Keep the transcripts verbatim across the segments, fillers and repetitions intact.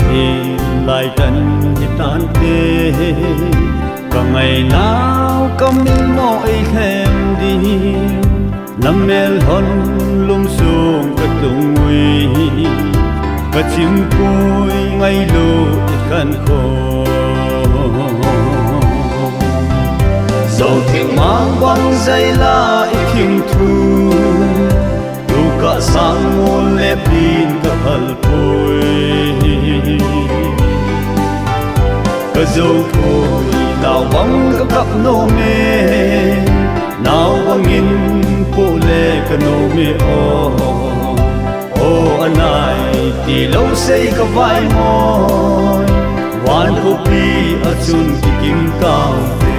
Hilai tan hitante, ka ngainau ka milmo ei lhem ding, na mel hon lum sung ka tung ui, ka chimpui ngailu i khan kho. Zo thing mang bang zai la i thing thu, tu ka sang mol le pin ka phal pui. Ka zo pui, nau bang ka kap nom e, nau bangin pu le ka nom e o. O anai ti lo sei ka vai moi, van khopi a chun ki kim kang te.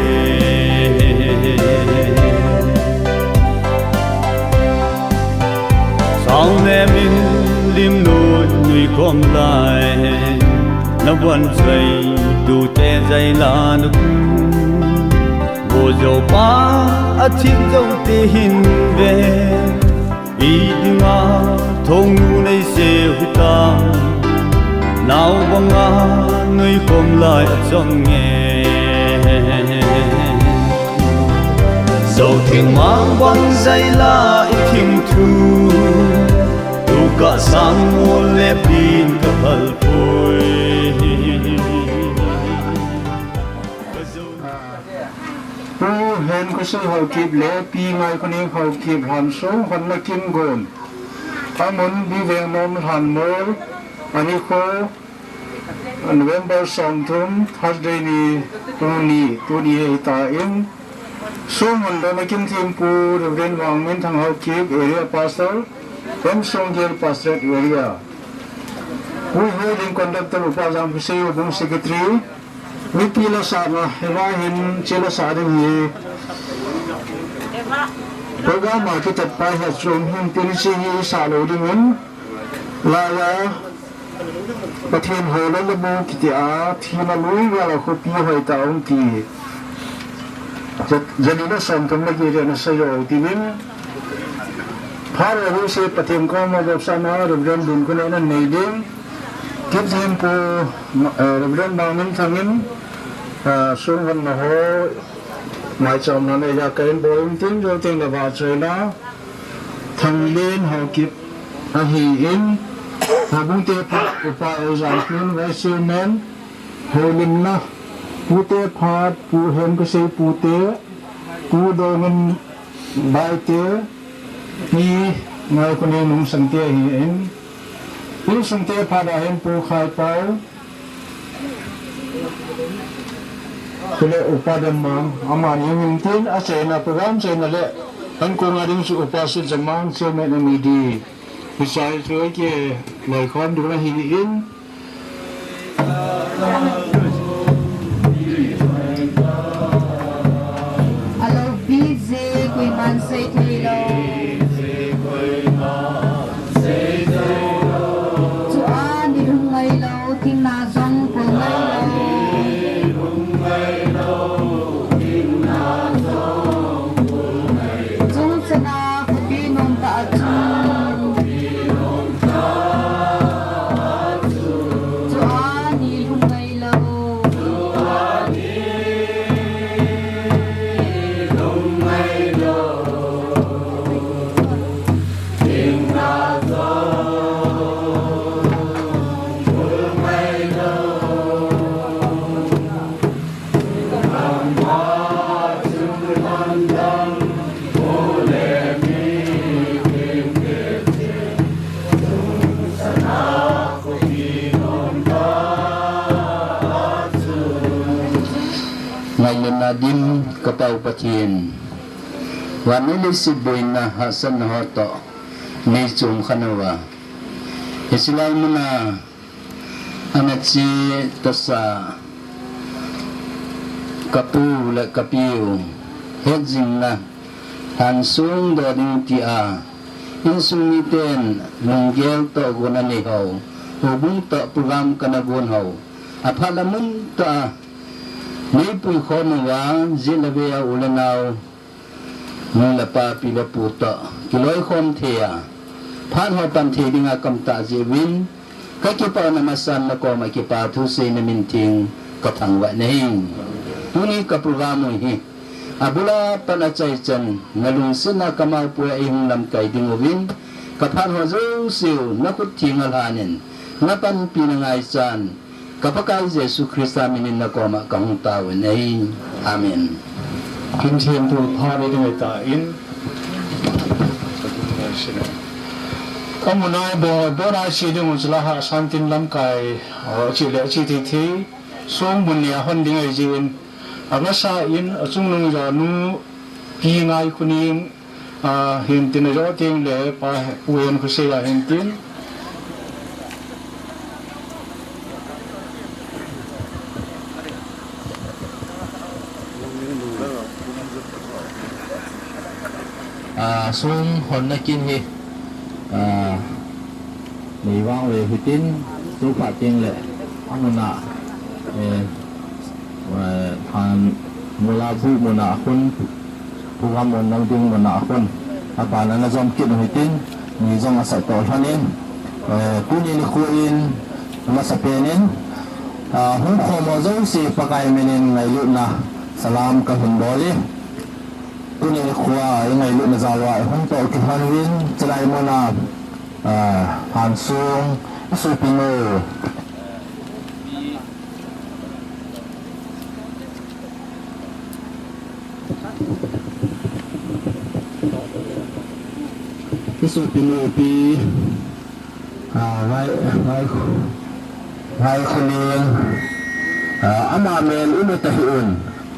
Sang ne min lim nui nui kom lai, na van zai tu te zai la nu. Bo zo pa a thim zo te hin ve. I dinga thong nu nei se hita, nau banga nui kom lai a chang nge. Zo thing mang bang zai la i thing thu, tu ka sang mol le pin ka phal pui. Pu Hen Khosei Haokip le Pi Ngaikhoning Haokip lhan sung hon na kin gon. Amun Biveng Nom lhan mol, ani kho, November som thum, Thursday ni, tuni, tuni hei ta in. Sung hon na kin thim Pu Reverend Wangminthang Haokip, Area Pastor, Hemsung Gel Pastorate Area. Pu Hoiling Conductor, Upa Jam Khosei, Houbung Secretary, Mipi la sa nga, hela hin che la sa ding hi. Program a kitat pai ha chom hin tin chi hi sa lo ding un. La ya, Pathen ho la la bu kiti a, thi na lui ya la khopi hoi ta um ti. Jat-, jani na som thum la ki re na sa yo ti min. Pha lo bu se Pathen ko ma gop sa ma, Reverend Dun ko na nei ding. Kip thim Pu, eh, Reverend Mangminthang in, eh, sung hon na ho, mai chom na nei ya ka in bo in tin jo tin na va choi na, Thanglen Haokip ahi in, Houbung te pha, Upa Ozan Kun, Vice Chairman, Holim na, Pu te pha, Pu Hen Khosei Pu te, Pu Dongin Bai te, Pi Ngaikhoning Nungsang te ahi in, Pu Sung te pha da hin Pu Khai Pau, Kule Upa Dam Mang, amani min tin, a chaina program chaina le, an ko nga ding su Upa Sil Jam Mang, Chairman M E D. Isai chu ke, lai khom ding la hi in, Alo, busy, koiman sei thei lo. Chua ni lhung ngai lo, thina jong pul ngai lo. Chungchana khopi nom ta a chun. Chua ni lhung ngai lo. Ngailutna dim ka Pa u Pathen, vannoi leiset boina hahsatna ho toh nei chom khan uva, hiche lai muna ana che tasa ka pu le ka pi u hetjingna lhan sung doh ding tia insung miten lunggel toh gon anei ho, houbung toh program kana gon ho, aphat le mun tah a nei puikhom uva, jet le vei a u le nao, nu le pa, pi le pu toh kiloikhom thei a, phat ho pan thei dinga kamtah jeh uvin, Ka kipana masan na koma kipa thu seina min theng ka thangvah nahi. Tuni ka program u hi abula pat a achaichan na lungsetna ka maopui a eihung lamkai ding uvin, ka phat ho jouse u na khut theng a lhanin, na panpina ngaichan, ka Pakai Jesu Christa minin na koma ka hung tao nahi. Amen. Kin thiem thu pha ve ding ahitan. Ka muna bo, bo na si ding u chula ha Santin lamkai, o, chi le chi thei thei. Song bun ni a hon ding ahi jin. A ngasa in a chungnung janu Pi Ngaikhoning, a, hintin a jo teng le Pa Pu Henkhoseia hintin. A, song honna kin hi, a, nei vang ve hitin, tu pha teng le, a muna, eh, eh, than mula bu muna khun, pu gam on nang ding muna khun, a ban ana jom kit u hitin, ni jong asa to lhanin, eh, tuni nikho in, masa penin, a, hung khom ho jouse Pakai minin ngailutna salam ka hin bol e. Tuni nikho a i ngailutna jal uva i hung toh kihon uvin, chulai muna, a, Hansung, i sopinu. I sopinu Pi, a, Ngai, Ngai, Ngaikhoning, a, ama mel i mu tahih un,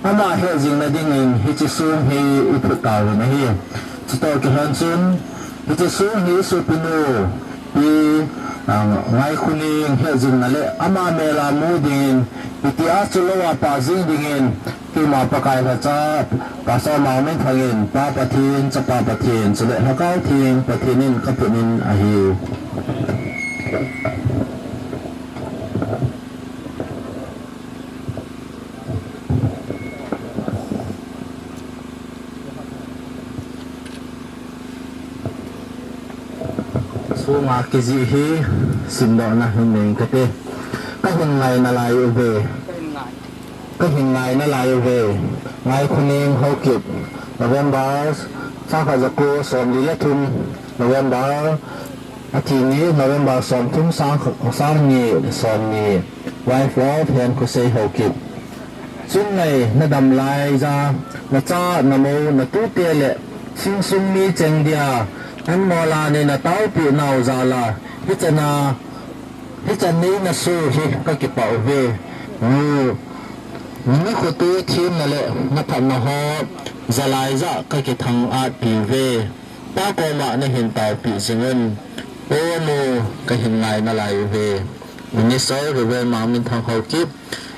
ama hejingna dingin hiche song hi i phut tauvin ahi. Chutoh kilhon chun, hiche song hi i sopinu Pi, a, Ngaikhoning hejingna le ama mel a mu dingin, hitia chu lou a pah jing dingin, keima Pakai lhacha, Pastor Mangminthang in, Pa Pathen, Chapa Pathen, chule Lhagao Theng Pathen in ka phut in ahi. Song a kijih hi simdohna hin nei kate. Ka hin ngai nalai uve. Ka hin ngai nalai uve. Ngaikhoning Haokip, November, sangkhat jako somli le thum, November, athi ni, November somthum, sang, sangni somni. Wife of Henkhosei Haokip. Chun ngai, nadam laija, nacha, namou, natute le, singsung mi cheng dia, anmol a nei nataopi nau jal a, hichan a, hichan nei nasu hi ka kipah uve. Nu, nakhoto themna le, naphatna ho, jalaija ka kithang-at pi uve. Pa koma nahin taopi jing un. O nu, ka hin ngai nalai uve. Minister Reverend Mangminthang Haokip,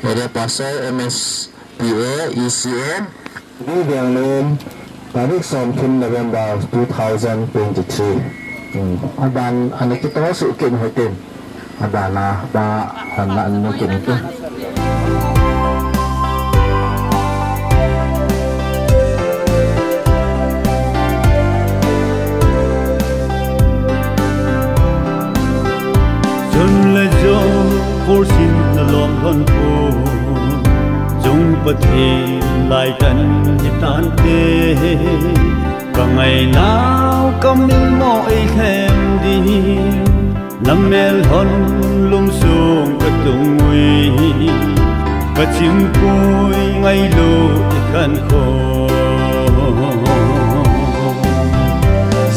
Area Pastor M S P A, E C M, Vivian Lum, tarik somthum November two thousand twenty-three. Hmm. Aban, ana kitoh suh kit u hitin. Abana, ba, hon na an nu kin te. Chun le jong, kol sin na lom lhon po. Jong Pathen lai kan hi tante. Ka ngainau ka milmo ei lhem ding. Na mel hon lungsung ka tung ui, ka chimpui ngailu i khankho.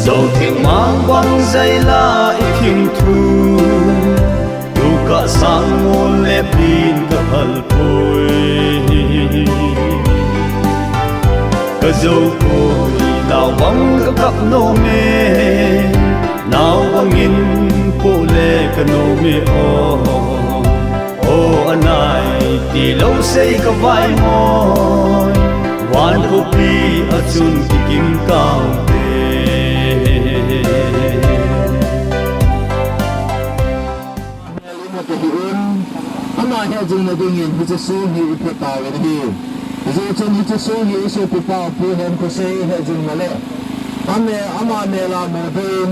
Jou theng mang vang jaila i thing thu, tu ka sang mol le pin ka phal pui. Ka jou pui nau vang ka kap nom e. Nau bangin pu le ka nom e o. O anai tilou sei ka vai moi. Van khopi a chun kikim kang te. Ama hejingna dingin hiche song hi i phut tauvin ahi. Hijeh chun hiche song hi i sopipa Pu Henkhosei hejingna le. Ama, ama mel a mu dingin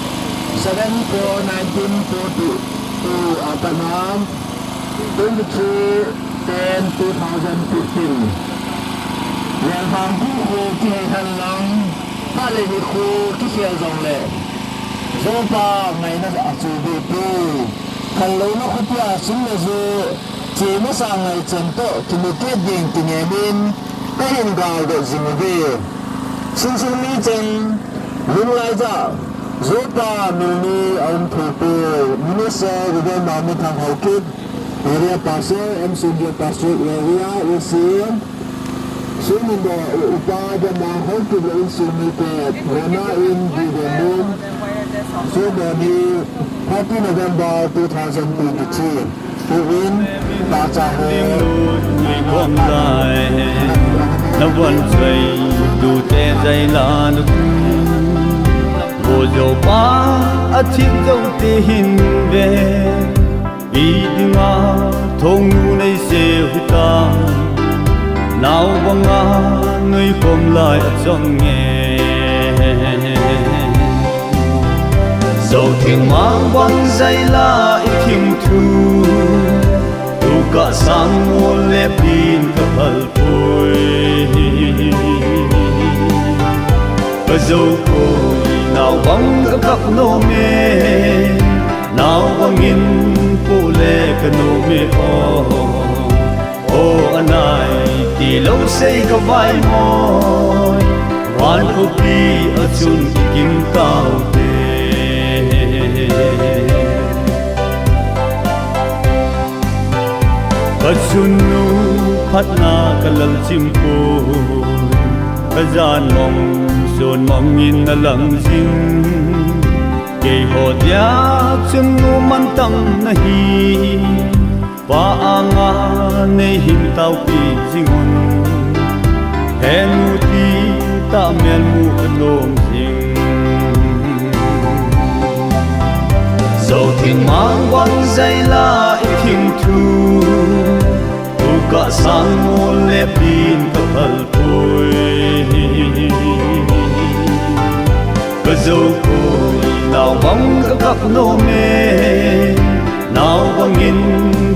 seven four nineteen forty-two, apat na twenty-three ten two thousand fifteen. Lengkhang khu khu kihei hen lang, phat le nikho kikhel jongle, Zopa ngaina a chu be tu. Khanlouna khopi a sum le ju, che masa ngai chan toh, kimu kit ding kinem in, ka hin gal doh jing uve. Sungsung mi cheng, lunglai jah, Zopa milni a um thei poi, Minister Reverend Mangminthang Haokip, Area Pastor, M C G Pastor Area, A C M, Sungin do upa de ma hon tu lo in sung ni te, rona in di de mun, sung do ni thirty November two thousand twenty-three. Tu in, ta cha ho. Ni bom lai, na von chai, tu te jai la nu. Bo jo pa, a thim jo te hin ve. Idinga thongnu nei seu hita, nao banga nui khom lai a chang nge. Zotheng mang bang jai la i thim thu, tu ka sang mol le pin ka phal poi. Ka zo koi nao bang ka kap nom e. Nao bangin pu le ka nom e o. O anai ti lo sei ka vai moi. Van khopi a chun i kim tau te. Ka chunnu phatna ka lal chim poi. Ka jan mong, sun mong in a lang jing. Keiho dia chunnu mantam na hi. Pa anga nei hin taupi jing un. Henu ti ta mel mu ka nom jing. Zotheng mang bang jai la i thim thu. Tu ka sang mol le pin ka phal poi. Ka zo koi nao bang ka kap nom e. Nao bangin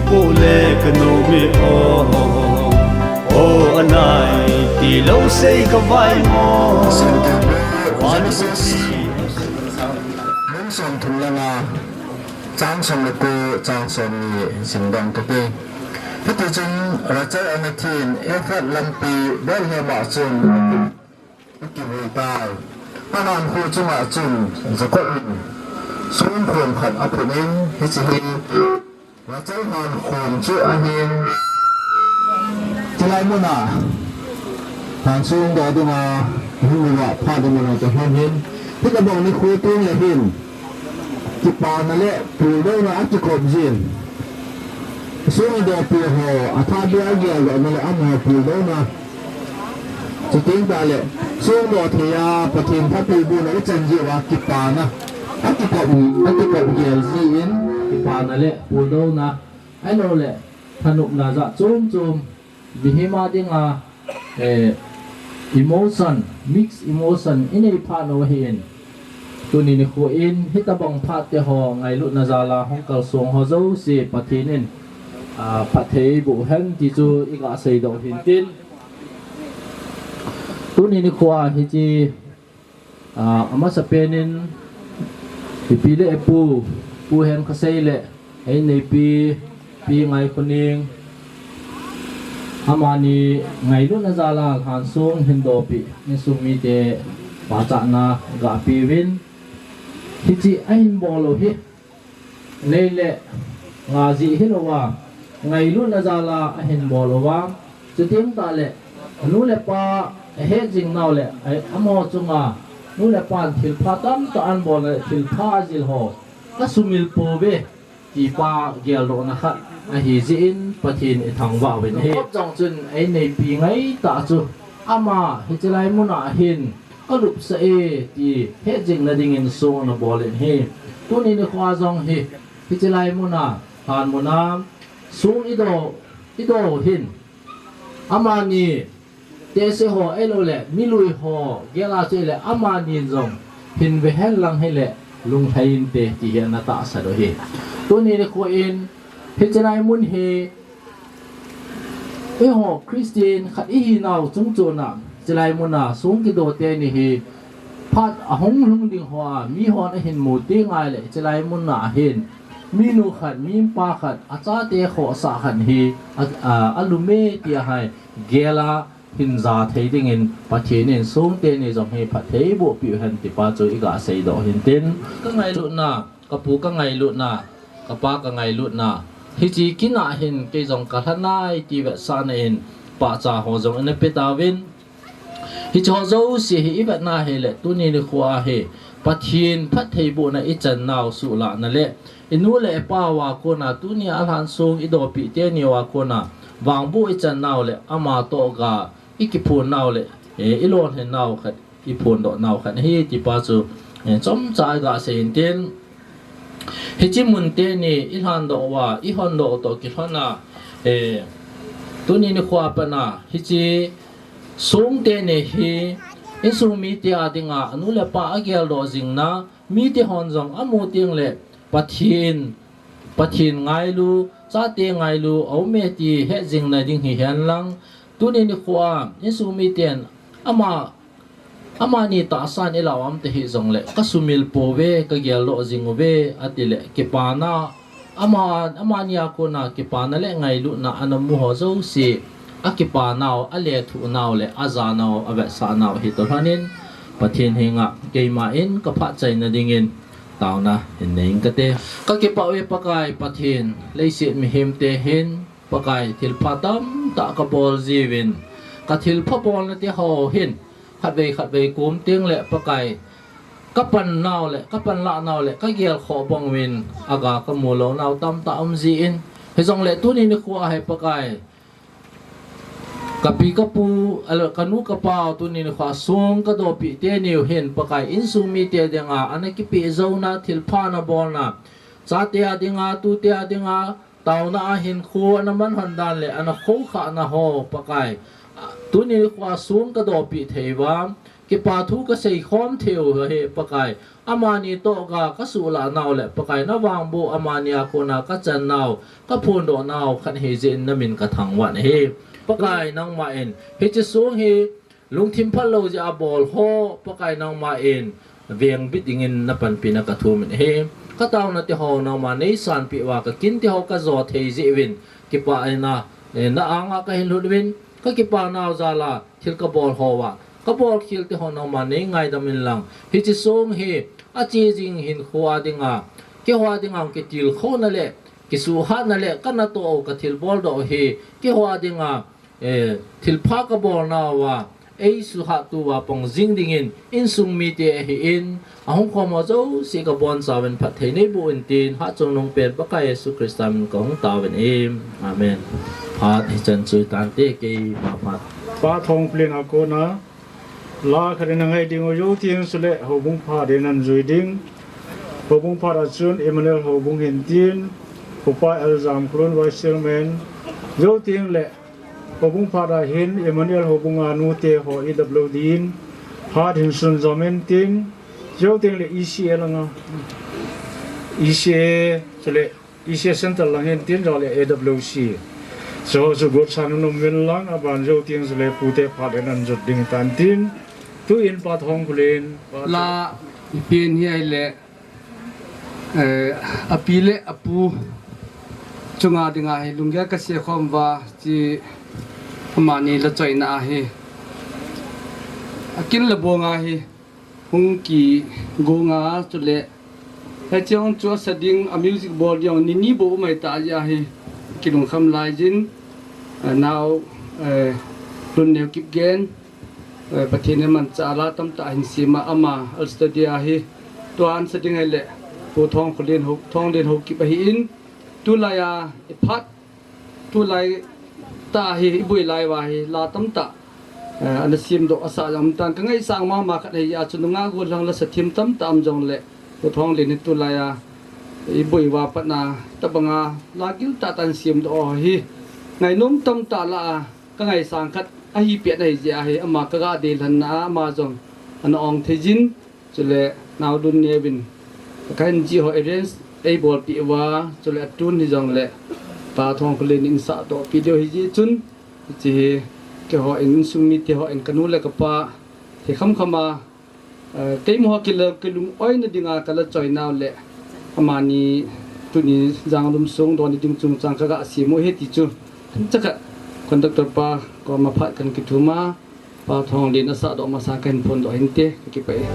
pu le ka nom e o. O anai ti lo sei ka vai moi. Genesis, mun som thum le nga, chang som le ko, chang som ni sim dong ka ti. Hiti chun Rachel ana thin Ephrath lampi Bethlehem a chun a kivui tai. Panan khu chunga chun Jacob in sung khum khat a phun in hichi hi Rachel han khum chu ahin. Chulai muna han sung do dinga hin muna pha dinga te hin hin. Hitabang ni khu tung le hin. Kipana le puldouna a kikop jin. Sung dopi ho, a tha bia gel douna le amaho puldouna. Chuting ta le, sung do thei a, Pathen thapi buna i chan jeh uva kipana. A kikop, a kikop gel jin, kipana le puldouna. Ahilou le, thanopna jat chom chom. Mihem a dinga, eh, emotion, mix emotion, i nei phat u ahin. Tuni nikho in, hitabang phat te ho, ngailutna jal a hung kalsong ho jouse, Pathen in, ah, phatthei boh hen ti chu i ga seidoh hin tin. Tuni nikho a hiche, ah, amasapen in, ipi le ipu, Pu Henkasei le, Heineipi, Pi Ngaikhoning, amani ngailutna jal a lhansong hin dopi, insung mite pachatna ga pe uvin, hiche ahin bol u hi, nei le nga jeh hilou a, ngailutna jal a ahin bol uva, chuteng tahle anu le apa ahet jing nau le, amaho chunga nu le pan thilpha tamtah ahin bol le, thilpha ajil ho asumil pouve, tipa geldohna khat ahi jeh in Pathen ithangvah uvin ahi. Job jong chun eineipi ngaitah chu, ama hiche lai muna hin kalupsah e ti hetjingna dingin song ana bol in ahi. Tuni nikho jong hi, hiche lai muna, lhan muna song ido, ido hin, amani tehse ho ahiloule milui ho gel a chu ahile, amani jong hin ve hen lang hile, lunglhai inte ti hi ana tahsan u ahi. Tuni nikho in, hiche lai mun hi eiho Christian khat ihinau chungchon a, hiche lai muna song kido teni hi phat ahung lhung ding hoa mihon ahin mu teng ahile, hiche lai muna hin minu khat, mipa khat achate khohsah khat hi a, a, alum e tia hi gel a hin ja thei dingin Pathen in song teni jong hi phatthei bohpeh u hen tipa chu iga seidoh hintin. Kangailutna, kapu kangailutna, kapa kangailutna, hiche kin a hin kei jong kalha nai ti vetsahna in pahcha ho jong ana pe tauvin. Hiche ho jouse hi ivetna hile, tuni nikho a hi Pathen phattheibohna ichan nau suhlahna le, inu le ipa uva kona tunia alhan song idopeh teni uva kona vangboh ichan nau le, amatoh ga ikiphon nau le, ilolhin nau khat, iphondoh nau khat ahi tipa chu chomcha iga sei intin. Hiche mun teni ilhandoh uva, ihondoh u toh kilhona, tuni nikho a pat a hiche song teni hi insung mite a dinga anu le apa ageldoh jingna, mite hon jong amu tengle Pathen, Pathen ngailu, chate ngailu aume ti hetjingna ding hihen lang. Tuni nikho a insung miten ama, amani tahsan ilah u aum tahih jongle, kasumil pouve, kageldoh jing uve atile, kipana, ama, amani a kona kipana le ngailutna ana mu ho jouse akipa nau, alethuh nau le aja nau, avetsah nau ahi toh lhonin, Pathen henga keima in kaphat chaina dingin taona hin nei inge kati. Kakipah uve Pakai Pathen, leiset mihemte hin Pakai thilpha tamtah kabol jiuvin, kathilpha bolna te ho hin khatvei khatvei kom tengle Pakai, kapan nau le kapanlah nau le kagelkhoh bang uvin aga kamu lou nau tamtah um jin, hijongle tuni nikho a hi Pakai, kapi kapu, kanu kapau tuni nikho a song kadopeh teniu hin Pakai, insung mite dinga ana kipeh jouna thilpha ana bolna, chate a dinga, tute a dinga, taona a hinkho ana manlhon dan le ana khoukhahna ho Pakai, tuni nikho a song kadopeh thei uva, kipa thu kaseikhom theiu hi Pakai, amani toh ga kasuhlah nau le Pakai, navangboh amani a kona kachan nau, kaphondoh nau khat ahi jeh in namin kathangvah in ahi. Pakai nangma in hiche song hi lungthim phalou jeh a bol ho Pakai nangma in vengbit dingin napanpina kathum in ahi. Kataona te ho nangma neisanpeh uva, kakin te ho kajo thei jeh uvin kipah in na, na anga kahin lhut uvin, kakipa nau jal a thil kabol ho uva, kabolkhel te ho nangma neingaidam inlang, hiche song hi ache jing hinkho a dinga, keiho a dinga kitilkhouna le kisuhhatna le kanatoh u, kathilboldoh u hi keiho a dinga thilpha kabolnauva eisuhhat tuva pang jing dingin insung mite ahin, ahung khom ho jouse kabonchauvin phatthei neiboh in tin, Hatchungnungpen Pakai Jesu Christa min kahung taovin ahi. Amen. Phat hichan chu hitante, keima phat. Pa Thongplen a kona la khat in angai ding u, jouteng chule houbung phat in anjui ding. Houbung phat a chun Emmanuel Houbung hin tin, Upa L Jamkholun Vice Chairman, jouteng le houbung phat a hin Emmanuel Houbung a nute ho E W D in phat hin sunjom in tin, jouteng le E C A langa, E C A chule E C A Centre lang hin tin, jole A W C, chuho chu gotsan un um uvin lang, aban jouteng chule pute phat in anjot ding tan tin, tuin Pa Thongplen la ipen hi ahile, api le apu chunga dinga hi lunggel kaseikhom uva, chi amani lachoina ahi. Akin le abong a hi hung kigonga chule, hiche hung chu asa ding, a music bol ding jong nini bou um ahitah jeh ahi. kilungkham laijin, eh, nau, eh, Luneo Kipgen, eh, Pathen in amanchah a la tamtah ahin sem a, ama Australia hi tuan sa ding ahile Pu Thongkholen Hau, Thonglen Haokip ahin, tulai a iphat, tulai tah hi iboi lai uva hi la tamtah, eh, ana semdoh asah jong um tan. Ka ngaisang mama khat ahi a chu nungah gollhang la sa thim tamtah um jongle, Pu Thonglen hi tulai a iboi uva pat na tabang a la giltah tah in semdoh hi ngainom tamtah lah a ka ngaisang khat ahi pet ahi jeh ahi, ama ka ga deilhen na a ama jong ana ong thei jin. Chule nau Luneo vin ka hin ji ho arrange eibolpeh uva, chule atun hijongle Pa Thongkholen in sahdoh peh diu ahi jeh chun, hiche hi keiho in insung mite ho in kanu le kapa thei khamkham a, eh, keima ho kila kilung oina dinga kala choi nau le amani tuni janglum song don ding chungchang ka ga sem u ahi ti chu, chakhat conductor pa koma phat kan kithum a, Pa Thonglen asahdoh masang ka hin phondoh hinte, ka kipah e.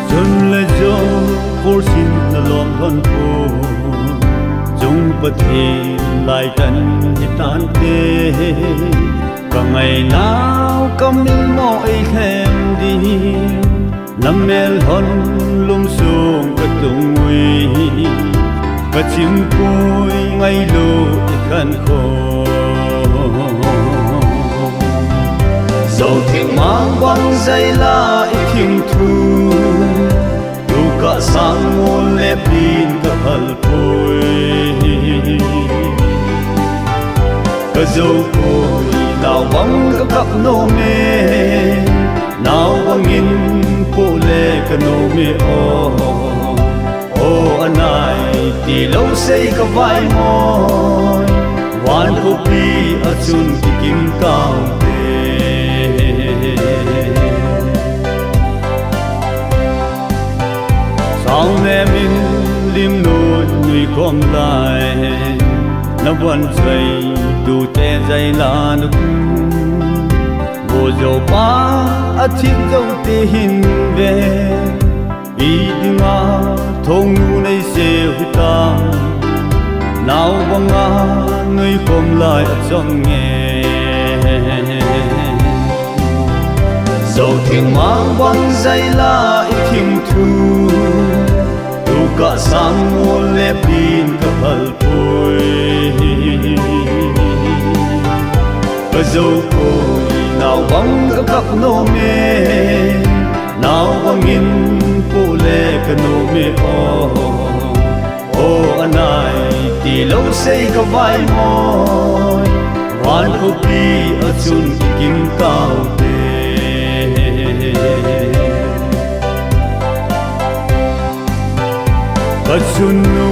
Chun le jong, kursin na lom lhon pon, chung Pathen lai kan hitante. Ka ngainau ka milmo ei lhem ding, na mel hon lum sung ka tung ui, ka chimpui ngailu i khankho. Zotheng mang bang jai la i thim thu, tu ka sang mol le pin ka phal pui. Ka zo pui, nau bang ka kap nom e, nau bangin pu le ka nom e o. O anai, ti lo sei ka vai moi, van khopi a chun kikim kau te. Sang le min lim nut nui khom lai, na van chai tu te jai la nu. Bo jo pa a thim jo te hin ve. I dinga thongnu nei seu hitam, nau banga nui khom lai a chang nge. Zotheng mang bang jai la i thim thu, tu ka sang mol le pin ka phal pui. Ka zo pui, nau bang ka kap nom e, nau bangin pu le ka nom e o. O anai, ti lo sei ka vai moi, van khopi a chun kikim kau te. Ka chunnu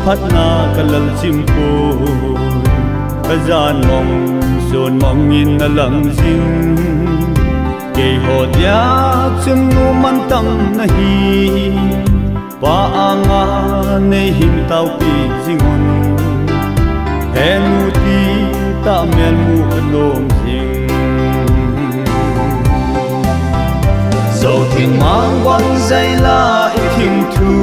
phatna ka lal chimpui, ka jan mong sun mong in na lang jing. Keiho dia chunnu mantam na hi, pa anga nei hin taupi jing un. He nu ti tah mel mu ka nom jing. Zotheng mang bang jai la i thim thu,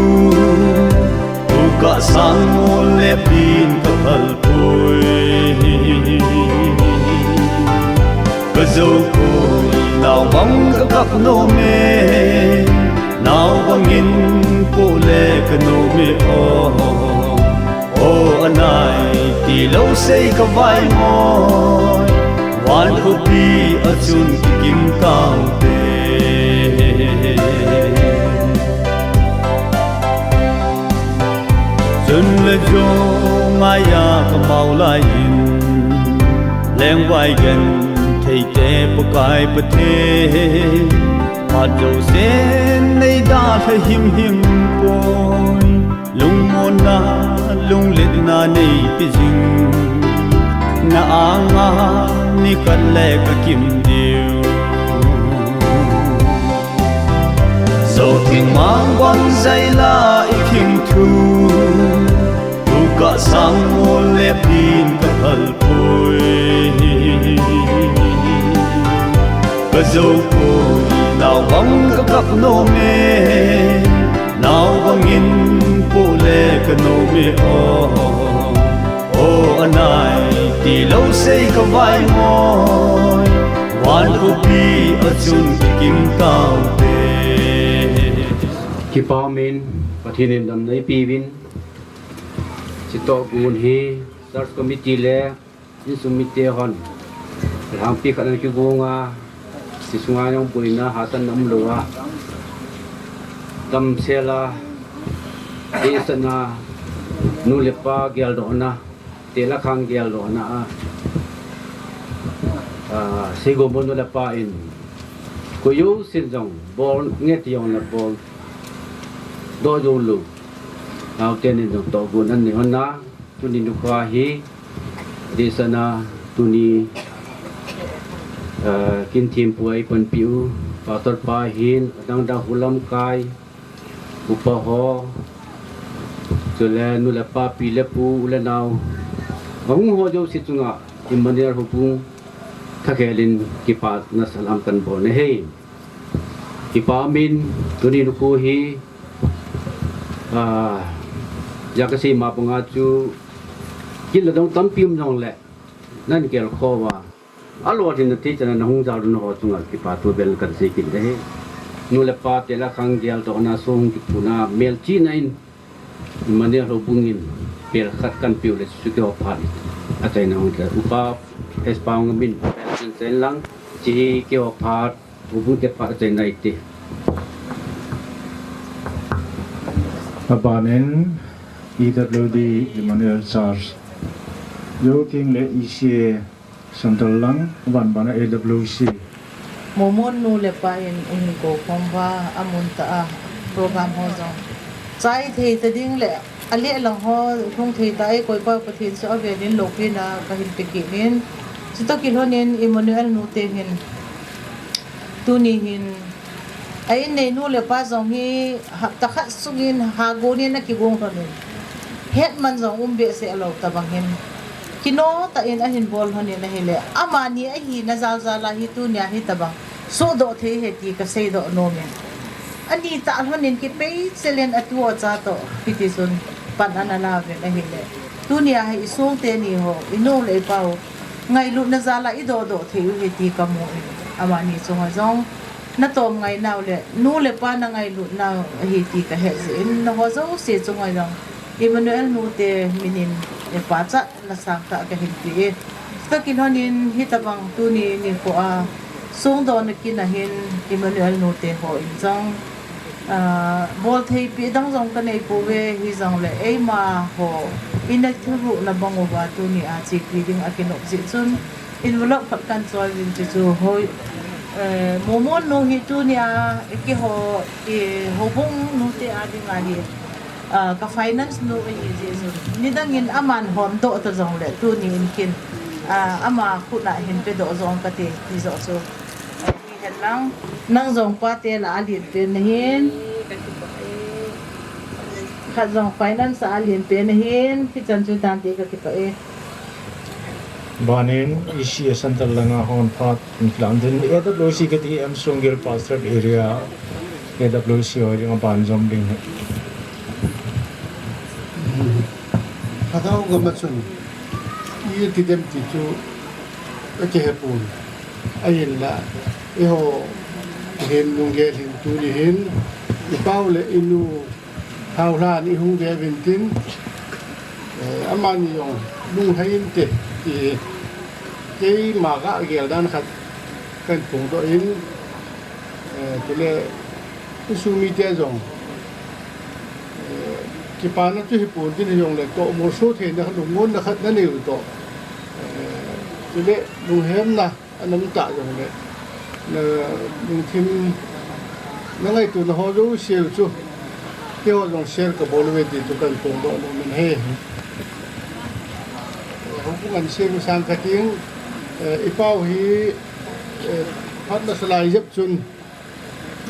tu ka sang mol le pin ka phal pui. Ka zo pui, nau bang ka kap nom e, nau bangin pu le ka nom e o. O anai, ti lo sei ka vai moi, van khopi a chun kikim kau te. Chun le jong ngai a ka mau lai in, lengvai genthei te Pakai Pathen, phat jousen nei dalha himhim poi. Lungmonna, lunglhaina nei pe jing, na anga nikhat le ka kim diu. Zotheng mang bang jai la i thim thu, Ka sang mol le pin ka phal pui. Ka zo pui, nau bang ka kap nom e. Nau bangin pu le ka nom e, oh. Oh, anai ti lo sei ka vai moi. Van ko pi a chun ki kim tau te. Kipa min, Pathen in damna eipe uvin. Chutoh gon hi church committee le insung mite hon lhangpi khat ana kigong a, hiche sunga jong boina hahsatna umlou a, damsel a, dehset a, nu le pa geldohna, teh le khang geldohna a, a, Seigomol nu le pa in koi jousen jong bol nge ti jong le bol doh jou lou. Naoten in jong tohgon ana nei hon a, tuni nikho hi, dehset a, tuni, eh, kin thempu a eipanpi u, Pastor pa hin, adang dang hu lamkai, upa ho, chule nu le pa, pi le pu, u le nao, ahung ho jouse chunga, Emmanuel Houbung thakhel in kipana salam kahin bol ahi. Kipa min, tuni nikho hi, ah, ijat kasei ma banga chu, gin le dong tampi um jongle, nahin gelkhoh uva, alolhinna thei chan a nahung jal un ho chunga kipa thu bel kahin sei kit ahi. Nu le pa teh le khang geldohna, song kiphutna, melchihna in, Emmanuel Houbung in pel khat kahin peh u le, chuchu keiho phat achaina hung hita. Upa S. Pangam in pel kahin chai lang, hiche hi keiho phat, Houbung te phat achaina ahi. Abanin E W D Emmanuel Church, Youth Wing le E C A Central lang, aban bana A W C. Momon nu le pa in eihin kou khom uva, amun tah a program ho jong chai thei ta ding le, aleh lang ho lhung thei ta e, koi pa Pathen chu avel in loupina kahin pe kit in, chutoh kilhon in Emmanuel nu te hin tuni hin a in nei nu le pa jong hi hapta khat sung in hagon in akigong lhon in, hetman jong um behseh lou tabang hin, kino tah in ahin bol lhon in ahile, amani ahina jal jal a hi tunia hitabang sohdoh thei ahi ti kasei doh nom in. Ani tah lhon in kipei chel in atu acha toh hiti chun pan ana la uvin ahile, tunia hi isong teni ho, inu le ipa u ngailutna jal a idoh doh thei u ahi ti kamu in, amani chunga jong natom ngai nau le, nu le pa na ngailut nau ahi ti kahet jeh in, nangho jouse chunga jong Emmanuel nu te min in, eh, pachatna sangtah kahin pe e. Chutoh kilhon in hitabang tuni nikho a songdohna kin a hin Emmanuel nu te ho in jong, ah, bolthei pi dang jong kanei pouve, hijongle eima ho ina thuhilna bang uva tunia chepi ding akinop jeh chun, envelope khat kahin choi uvin, chuchu hoi, eh, Momon nu hi tunia keiho, eh, houbung nu te a dinga hi, ah, ka finance nu ahi jeh chun, nidang in aman hon doh ta jongle, tuni in kin, ah, ama khut a hin pedoh jong kate, ti joh chu, ah, hihen lang, nang jong pate lah a alen pen nahin, khat jong finance a alen pen nahin, hichan chu tante, kakipah e. Banin E C A Central langa hon phat in kilang din, A W C kati M Songil Pastorate Area, A W C ho dinga ban jom ding ahi. Phatah u gam a chun iti dem ti chu akihe pon. Ahinla, eiho hin lunggel hin tuni hin, ipa u le inu Thaolhan ihung ve uvin tin, eh, amani jong lunglhai inte, ti keima kagel dan khat kahin phongdoh in, eh, chule insung mite jong, eh, kipana chu hipon tin, hijongle tohmolso theina khat, lungmonna khat nanei u toh, eh, chule lunghemna anam tah jongle, na lungthim, na ngaitona ho jouse u chu, keiho jong share kabol uve ti chu kahin phongdoh nom in ahi. Houbung an sem masang kati in, eh, ipa u hi, eh, phat masa lai jep chun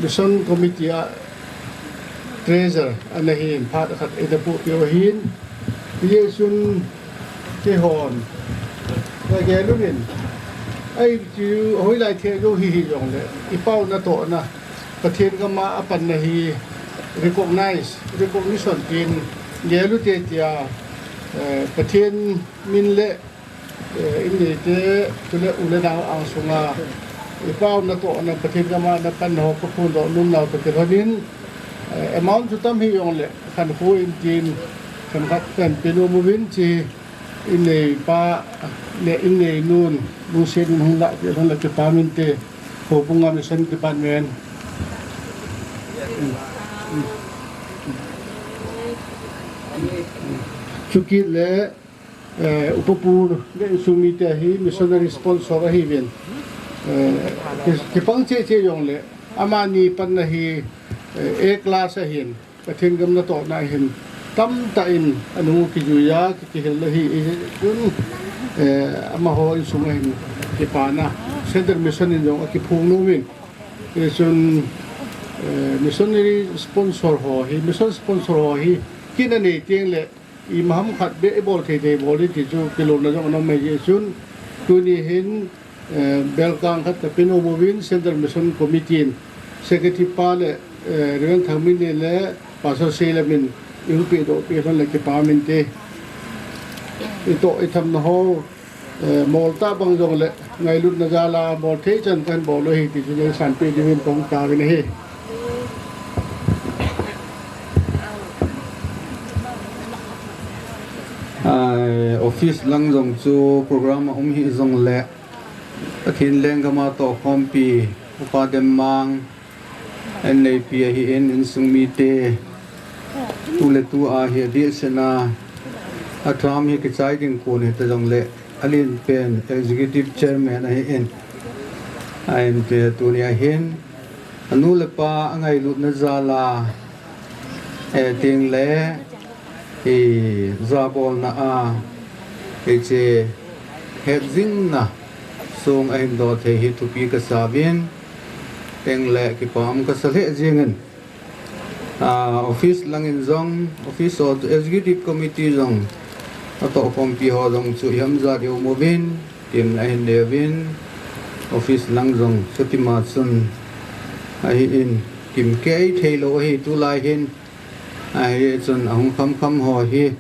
Mission Committee a Treasurer ana hin, phat khat eina pohpeh u ahin, Hijeh chun keihon kagel uvin, ahi chu hoilai thei jou hi hijongle, i pao natohna Pathen gam a apanna hi recognize, recognition tin gel ute tia, eh, Pathen min le, eh, in neite, chule u le nao angsunga i pao natohna Pathen gam a napanna ho kaphondoh nomnau toh kilhonin, eh, amount chu tam hijongle, khankho in tin, khenkhat pen pe nom uvin chi, in neipa le in neinun lungset in hung lah peh lhon le kipa minte, Houbung a Mission Department. Chukit le, eh, upa pu le insung mite hi missionary sponsor ahiuvin. Eh, ki-, kipang cheh cheh jongle, amani panna hi, eh, A class ahin, Pathen gam natohna hin tamtah in anung u kijui a, ki, kihil ahi, eh, chun, eh, amaho insung a hin kipana Central Mission in jong akiphong nomin. Hichun, eh, missionary sponsor ho hi, mission sponsor ho hi, kin anei teng le, ima ham khat beh ibol thei thei bol in ti chu kilona jong ana um ahi. Hichun, tuni hin, eh, belkang khat kape nom uvin Central Mission Committee in Secretary pa le, eh, Reverend Thangminlien le Pastor Seilam in eihin pedoh peh lhon le kipa minte. Itoh ithamna ho, eh, mol tabang jongle ngailutna jal a mol thei chan kahin bol u ahi ti chu neisanpeh diuvin kahung taovin ahi. Ai, office lang jong chu program aum hijongle, Pathen lenggam a tohkhompi, Upa Demmang, anneipi ahin, insung mite, tu le tu a hi adehset a, atham hi kichai ding kon hita jongle, alen pen Executive Chairman ahin, ahin, tuni ahin, anu le apa angailutna jal a, eh, teng le, i jabolna a, hiche hetjingna song ahin doh thei hi thupi kasa uvin, teng le kipa um kasa lheh jengin, ah, office lang in jong, office of Executive Committee jong, atohkhompi ho jong chu iham jat ium uvin, tin ahin neuvin, office lang jong chutima chun ahin, kimkei thei lou ahi tulai hin, ahi chun ahung khamkham ho hi,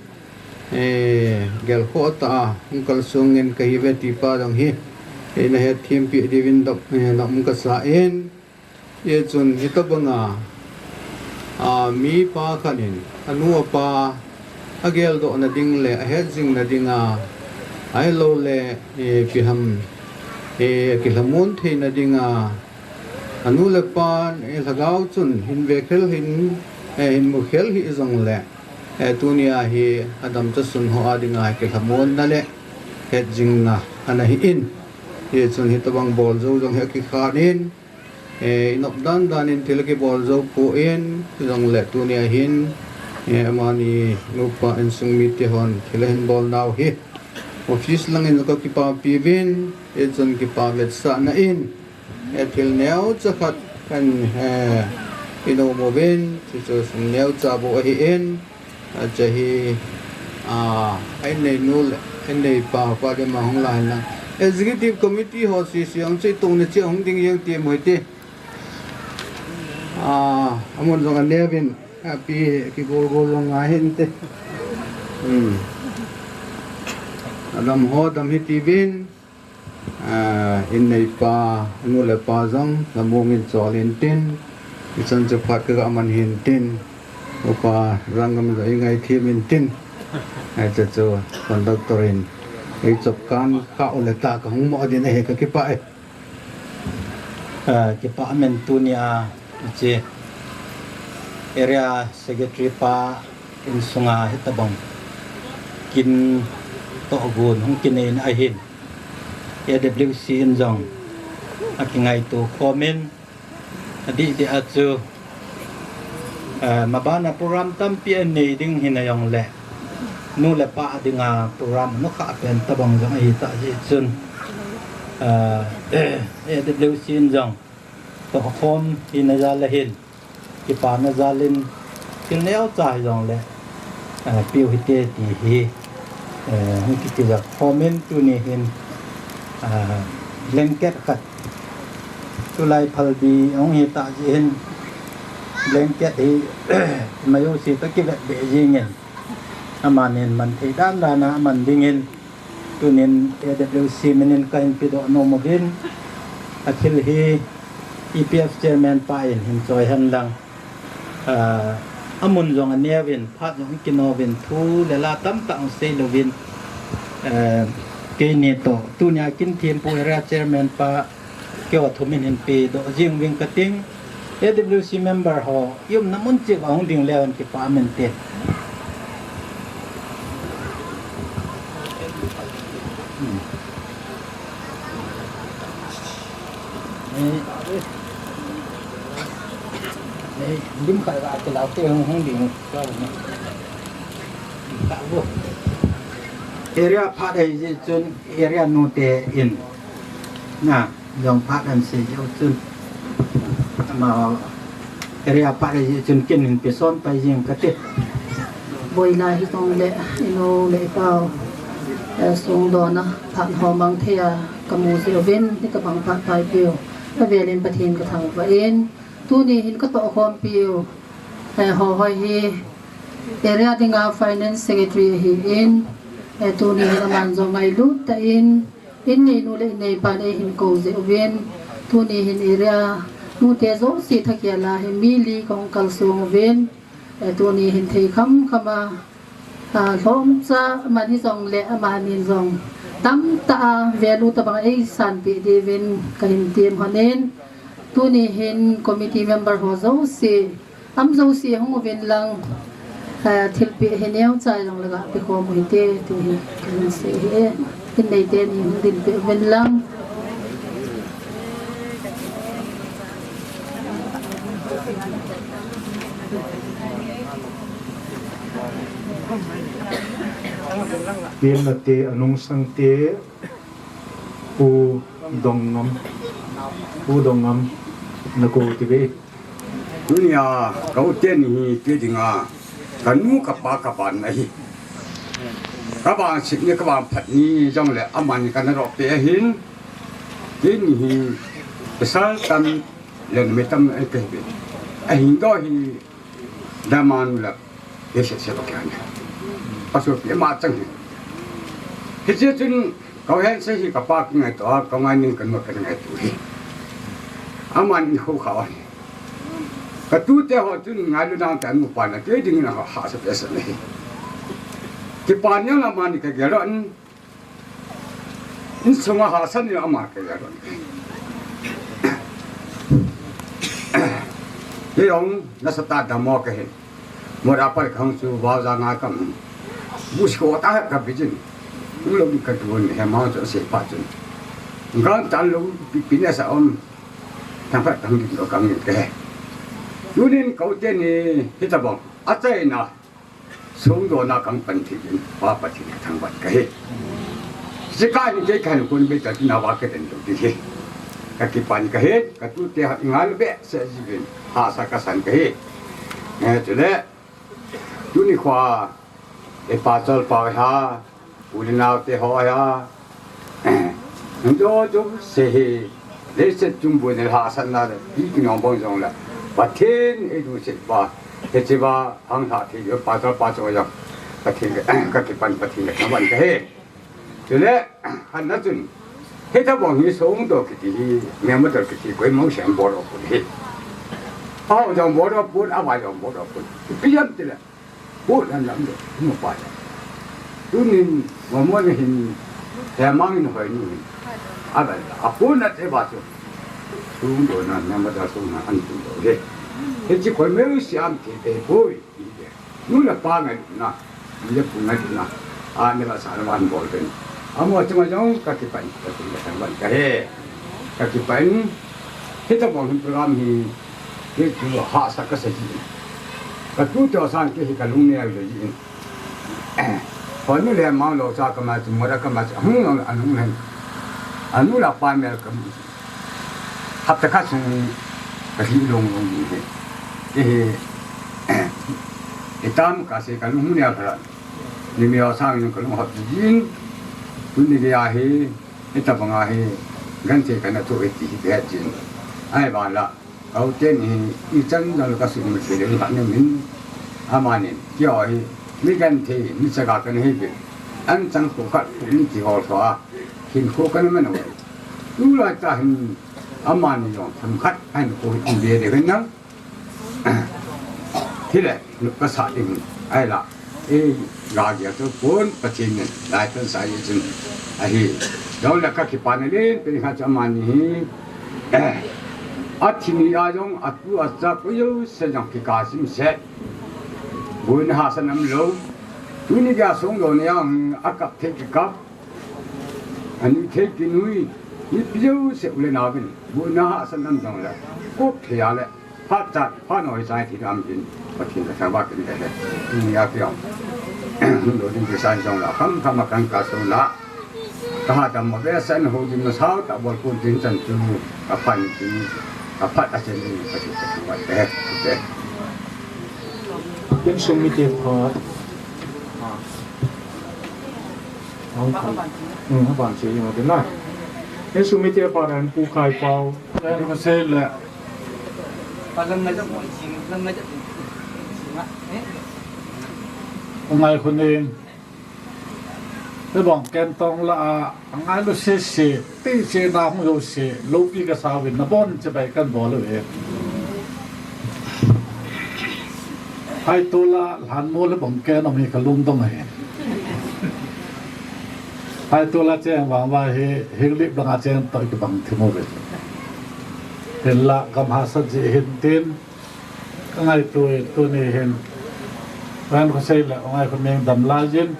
eh, gelkhoh tah a hung kalsong in kahiuve ti pa jong hi, eh, nahet thempeh diuvin dop, eh, nom kasa in, Hichun hitabanga, a, mipa khat in anu apa ageldohna ding le ahetjingna dinga, ahilouleh, e, ipi ham, e, akilhamon theina dinga, anu le apan, e, lhagao chun hin vekhel hin, e, hin mukhel hih jongle, e, tunia hi adamcha sun ho a dinga kilhamonna le hetjingna ana hi in. Hichun hitabang bol jou jong hi akikhan in, e, inop dan dan in thil akibol jou poi, hijongle tunia hin, e, amani nupa insung mite hon thil ahin bol nau hi office langin kakipapi uvin, hichun kipa vetsahna in, e, thil neocha khat kan, e, inom uvin, chuchu sum neocha bou ahi in, Achahi, a, a innei nu le, innei pa, pa de ma hung lai na. Executive Committee ho sisi hung chi tung ni chi hung ding jeng ti mo ti. A, amun jong aneuvin, api kigol gol jong ahin te. Hmm. Adam ho, adam hi tiuvin. A, innei pa, nu le pa jong, lamong in chol intin, ichan chu phat kaga man hintin, upa Ranggam jong ingaithem intin, a, chuchu conductor in, eichop kan kha u le ta kahung mo din ahi kakipah e. A, kipah men tunia, hiche Area Secretary pa insunga hitabang kin toh gon hung kinei na ahin. A W C in jong akingaito khomin, adeh deh a chu, eh, mabana program tampi anei ding hina jongle, nu le pa dinga program anukhah pen tabang jong ahi tah jeh chun, eh, A W C in jong tohkhom hina jal ahin, kipana jal in, thil neocha hijongle, ah, piu hite ti hi, eh, hung kiti ja khomin tuni hin, ah, blanket khat tulai phalbi hung hi ta jeh hin blanket hi mayu si ta kivet be jingin amanin man thei dan dan a man dingin tunin A W C minin ka hin pedoh nom uvin, a thil hi E P F chairman pa in hin choi hen lang, ah, amun jong aneuvin, phat jong kinouvin, thu le la tamtah hung sei louvin, eh, keini toh tunia kin thempu area chairman pa keiho thumin hin pedoh jing uving kating. A W C member ho, i umna mun cheh uva hung ding leu hen kipa um inte. Lim khat a kilau te hung, hung ding. Area phat ahi jeh chun, area nute in. Na, jong phat an sei jeh chun. Ama area phat ahi jeh chun kin hin peson pai jing kate. Boina hijongle, inu le ipau, eh, songdohna phat ho mang thei a kamu jeh uvin, hitabang phat paipiu avelin Pathen kathangvah in, tuni hin katoh khompiu, eh, ho hoi hi area dinga finance secretary ahin, eh, tuni hin aman jong ngailut tah in, in neinu le in neipan eihin kou jeh uvin, tuni hin area nute jouse thakhel a hi mi li kahung kalsong uvin, eh, tuni hin thei khamkham a, ah, lhomcha aman hijongle amanin jong tamtah a value tabang eisanpeh diuvin kahin tem lhonin, tuni hin committee member ho jouse, am jouse hung uvin lang, eh, thilpeh hi neocha jong langa pekhom u hite ti hi kahin sei ahi. In neite ni hung dinpeh uvin lang. Temna te, anungsang te, Pu Dongngam, Pu Dongngam, nakou tive. Tunia ka u teni hi kei dinga kanu kapa kaban ahi. Kaban sih ni kaban phat ni jongle amani kana rohpeh ahin. Keini hi pasal tam le numei tam ahi kahiuve. Ahin doh hi damanu la He se se to kya ne. Pasu pi ma chang hi. Hiche chun kau hen se hi kapa kingaito a, kau ngai ning kanu kingaito hi. Aman in ho kha hi. Katute ho chun ngailu nang ta nu pa na kei dingin ha, hahsa peh sa hi. Kipa ni na mani kagel un. Insunga hahsa ni ama kagel un. Kei jong nasatah a dam mo kahi. Mora pal kahung chu vau ja nga kam. Bus ko ta ka bijin. Ulo ka duan he ma chu se pa chun. Ngang tan lo pi pi na sa om. Tang pa tang di lo kang ni ke. Tunin kau teni hitabang. Achaina. Songdohna kang pan thei in, Pa Pathen kathangvah kahi. Sika in kei kahin kun be ta tina va ka den do ti hi. Kakipan kahi, katute ha ngal be se jibin. Hahsa kasan kahi. Eh, chule, tuni khoa, e pa chol pa ha, u le nao te ho ha, Nang jo jo se hi, leiset chung boina le hahsatna le, pi kinong bang jong le, Pathen eiluset pa, hiche pa hang lha thei, pa chol pa chol jong, Pathen ka, kakipan Pathen kathangvah kahi. Chule, khatna chun, hitabang hi songdoh kiti hi, member kiti koima jong sem bol o pun hi. Ahao jong bol o pun, avai jong bol o pun. Ipi jam tile, Bol an lam le, nu pa le. Tunin, mo mo ne hin, he mang in hoi nu hin. A bel, a pun a te ba chu. Songdohna, na ma da song na an tu do he. He chi koi me u siam te te boi, i de. Nu le pa ngai na, nu le pu ngai na. A ne ba sa na ban bol ben. Amo chunga jong kakipan, kakipan kathangvah kahi. Kakipan, hitabang hin program hi, Kei chu hahsa kasa jin. Katu to sang kei hi kalung neo jin. Hoi nu le mang lo cha kama chu mora kama chu hung long anung hen. Anu le apa mel kam. Hapta khat sung kahi long long ni he. Kei hi Itam ka se ka lung mu nia ka la. Ni mi o sang ni ka lung hot jin. Tuni gei a hi, itabang a hi, genthei kana thu iti hi be jin. Ahivang la, ka u te ni hi, ichan jong ka sum thei le ka ni min. Amani, kei o hi, mi genthei, mi chaga kana hi be. An chang ko ka ni ki hol so a. Hin ko kana man o. Tulai ta hin, amani jong, themkhat, an ko hi be de na. Hile, ka sa ding, ahi la, e, ga gia tu pon, Pathen in, lai tan sa ye chun, ahi. Dong la ka kipana le, pe kha cha mani hi, eh, a thi ni a jong, a tu a cha ko yo, se jong ki ka sim se. Bun ha sa nam lo, tuni ga song do ne ang, a kap the ki kap, a nui the ki nui, ni piu se u le na bin, bun ha sa nam jong le, ko the ya le. Phat chat, phat noi chai thi dam tin, Pathen ka thangvah kit in ka he. Ni a piang. Lo ding ki san jong la, kham kham a kan ka sung la. Ka ha tam mo ve san ho ding ma sao ta bol kun tin chan chu, ka phan tin, ka phat a chen ni Pathen ka thangvah ka he. Ka he. Kin sung mi te pha. Ang pha. Hmm, ban che yung din na. Kin sung mi te pha ran Pu Khai Pau. Ran ko se le. Ngai khun in. Te bang ken tong la a, ngai lo se se, ti se na hung lo se, lo pi ka sa win na bon che bai kan bol lo e. Hai to la, lhan mo le bang ken om hi ka lung dong e. Hai to la cheng vang va hi, hing lip dang a cheng to ki bang thi mo ve. Hin la, gam ha sa ji hin tin, Ka ngaito e, tuni hin. Ran ko sei le, ngai ko ning dam lai jin.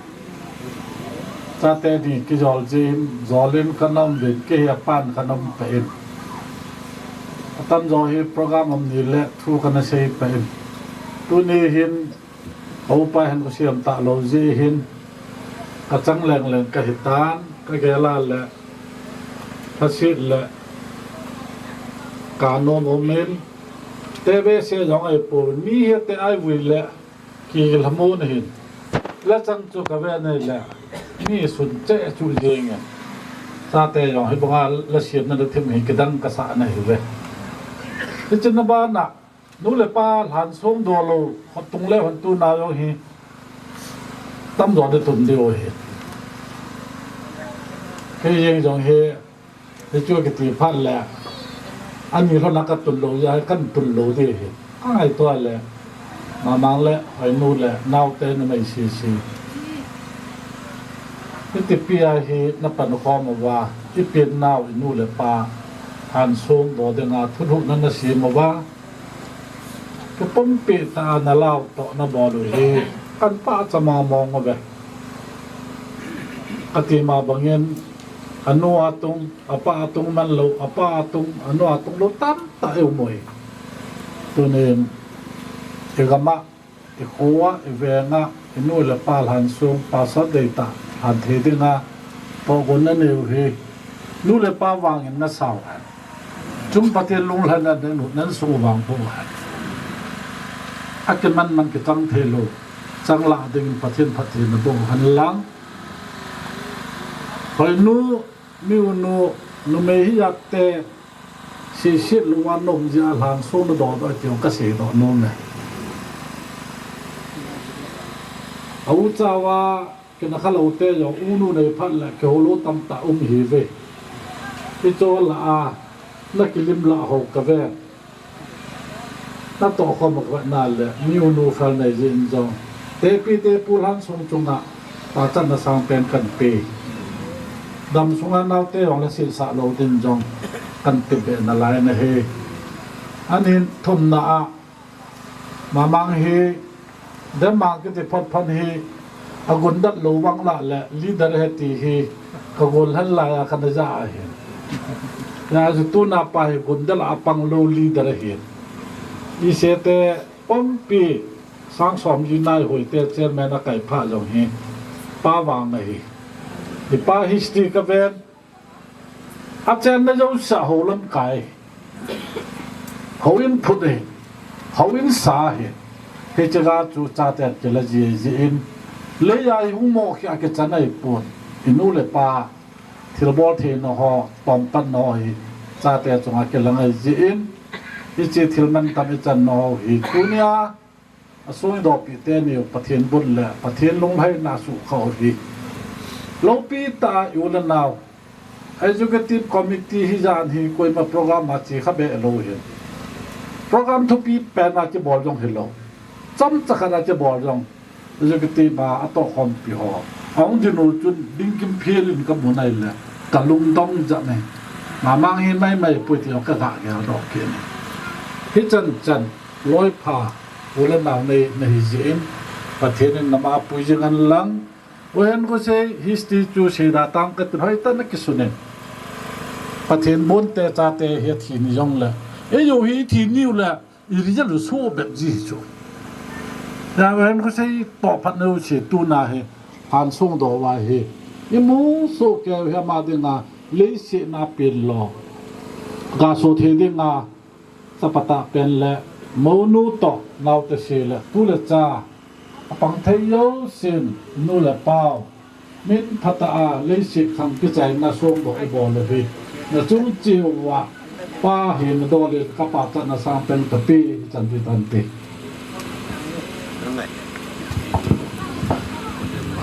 Chate ni kijol jin, jol in ka nom vin, kei hi a pan ka nom pe in. Atam jo hi program om ni le, thu ka na sei pe in. Tuni hin, ka upa hin ko siam ta lo ji hin. Ka chang leng leng ka hi tan, ka gel a le, ka sit le, ka nom om in. Te ve se jong ai po, ni he te ai vui le, ki la mo na hin. La chang chu ka ve nei le, ni sun che chu jeng e. Sa te jong hi banga la siam na la thim hi kidang ka sa na hi ve. Hi chin na ba na, nu le pa lhan sung do lo, hot tung le hon tu na jong hi, tam jo de tun de o hi. Kei jeng jong hi, Hichu kiti phat le, ani lhona ka tun lo, ya kan tun lo ti hi. Ka ngaito le, mamang le, hoinu le, naote numei sisi. Hiti pi a hi na pan khom uva, i pin nau i nu le pa, han sung do dinga thulhuhna na sim uva. Ka pumpi ta na lau toh na bol u hi, kan pachat mong mong uve. Ka ti ma bangin, a nu a tung, a pa a tung man lo, a pa a tung, a nu a tung lo tamtah i um u hi. Tunin, i gam a, i kho a, i veng a, i nu le pa lhan sung, pasal deitah, lhan thei dinga, tohgon na nei u hi, nu le pa vangin na sau hen. Chun Pathen lunglhaina neilut nan sung vang po hen. A kiman man kichang thei lou. Chang lah dingin Pathen phattheina boh hen lang. Hoinu, mi unu, numei hijat te, seiset lou a nom jeh a lhan sung na doh doh ti jong ka seidoh nom e. A u chauva, Kei na kha lou te jong, unu nei phat le, kihou lou tamtah um hi ve. Hicho lah a, na kilim lah ho ka ve. Na toh khom ka ve na le, mi unu fel nei jin jong. Tepi tepu lhan sung chunga, pachatna sangpen kan pe. Dam sunga naote jong la sesah lou din jong, kan ti be na lai na hi. Ahin thumna a, Mamang hi, Denmark kiti phot phot hi, a gundal lou vang lah le, leader ahi ti hi, ka gol hen lai a ka na ja ahi. Ya, chu tuna pa hi gundal a pang lou leader ahi. I se te, pumpi, sang som ji nai hoi te, chairman a kai pha jong hi, pa vang ahi. I pa history ka ven, A chenna jouse a hou lamkai. Houin phut ahi. Houin sa ahi. Hiche ga chu chate kila jiji in, leiya hi hung mo khi a kichan ahi pon. I nu le pa thilbol theina ho, tongpatna ho hi chate chunga kilang ahi jin, hiche thil mantam i channa ho hi tunia a sung i dopi teni u Pathen bun le Pathen lunglhaina sukha u hi loupi tah a i u le nau Executive Committee hi jan hi koima program a che kha be lou hin. Program thupi pen a kibol jong hilou. Chomcha khat a kibol jong. Executive a, a tohkhompi ho. A hung din u chun ding kim phel in ka mu nai le. Ka lungdong ja ne. Mamang hi mai mai pui ti ka ga gel doh ke ne. Hi chan chan. Loi pha. U le nau nei na hi jin. Pathen in nama pui jing an lang. Uhen ko sei history chu sei da tang ka tin hoi ta na kisun in. Pathen bon te cha te hi thi ni jong le. E yo hi thi ni u le. I ri ja lu so bet ji chu. Ya uhen ko sei to phat na u che tu na he. Han sung do wa he. I mu so ke he ma ding a. Lei se na pen lo. Ga so the ding a. Chapa tah pen le, mounu toh, naote se le, tu le cha, a pang thei jousen, nu le pau, min phatah a, leiset khang kichaina songdoh i bol u hi, na chung cheh uva, pa hi na dol in ka pachatna sang pen ka pe, i chan ti tan ti.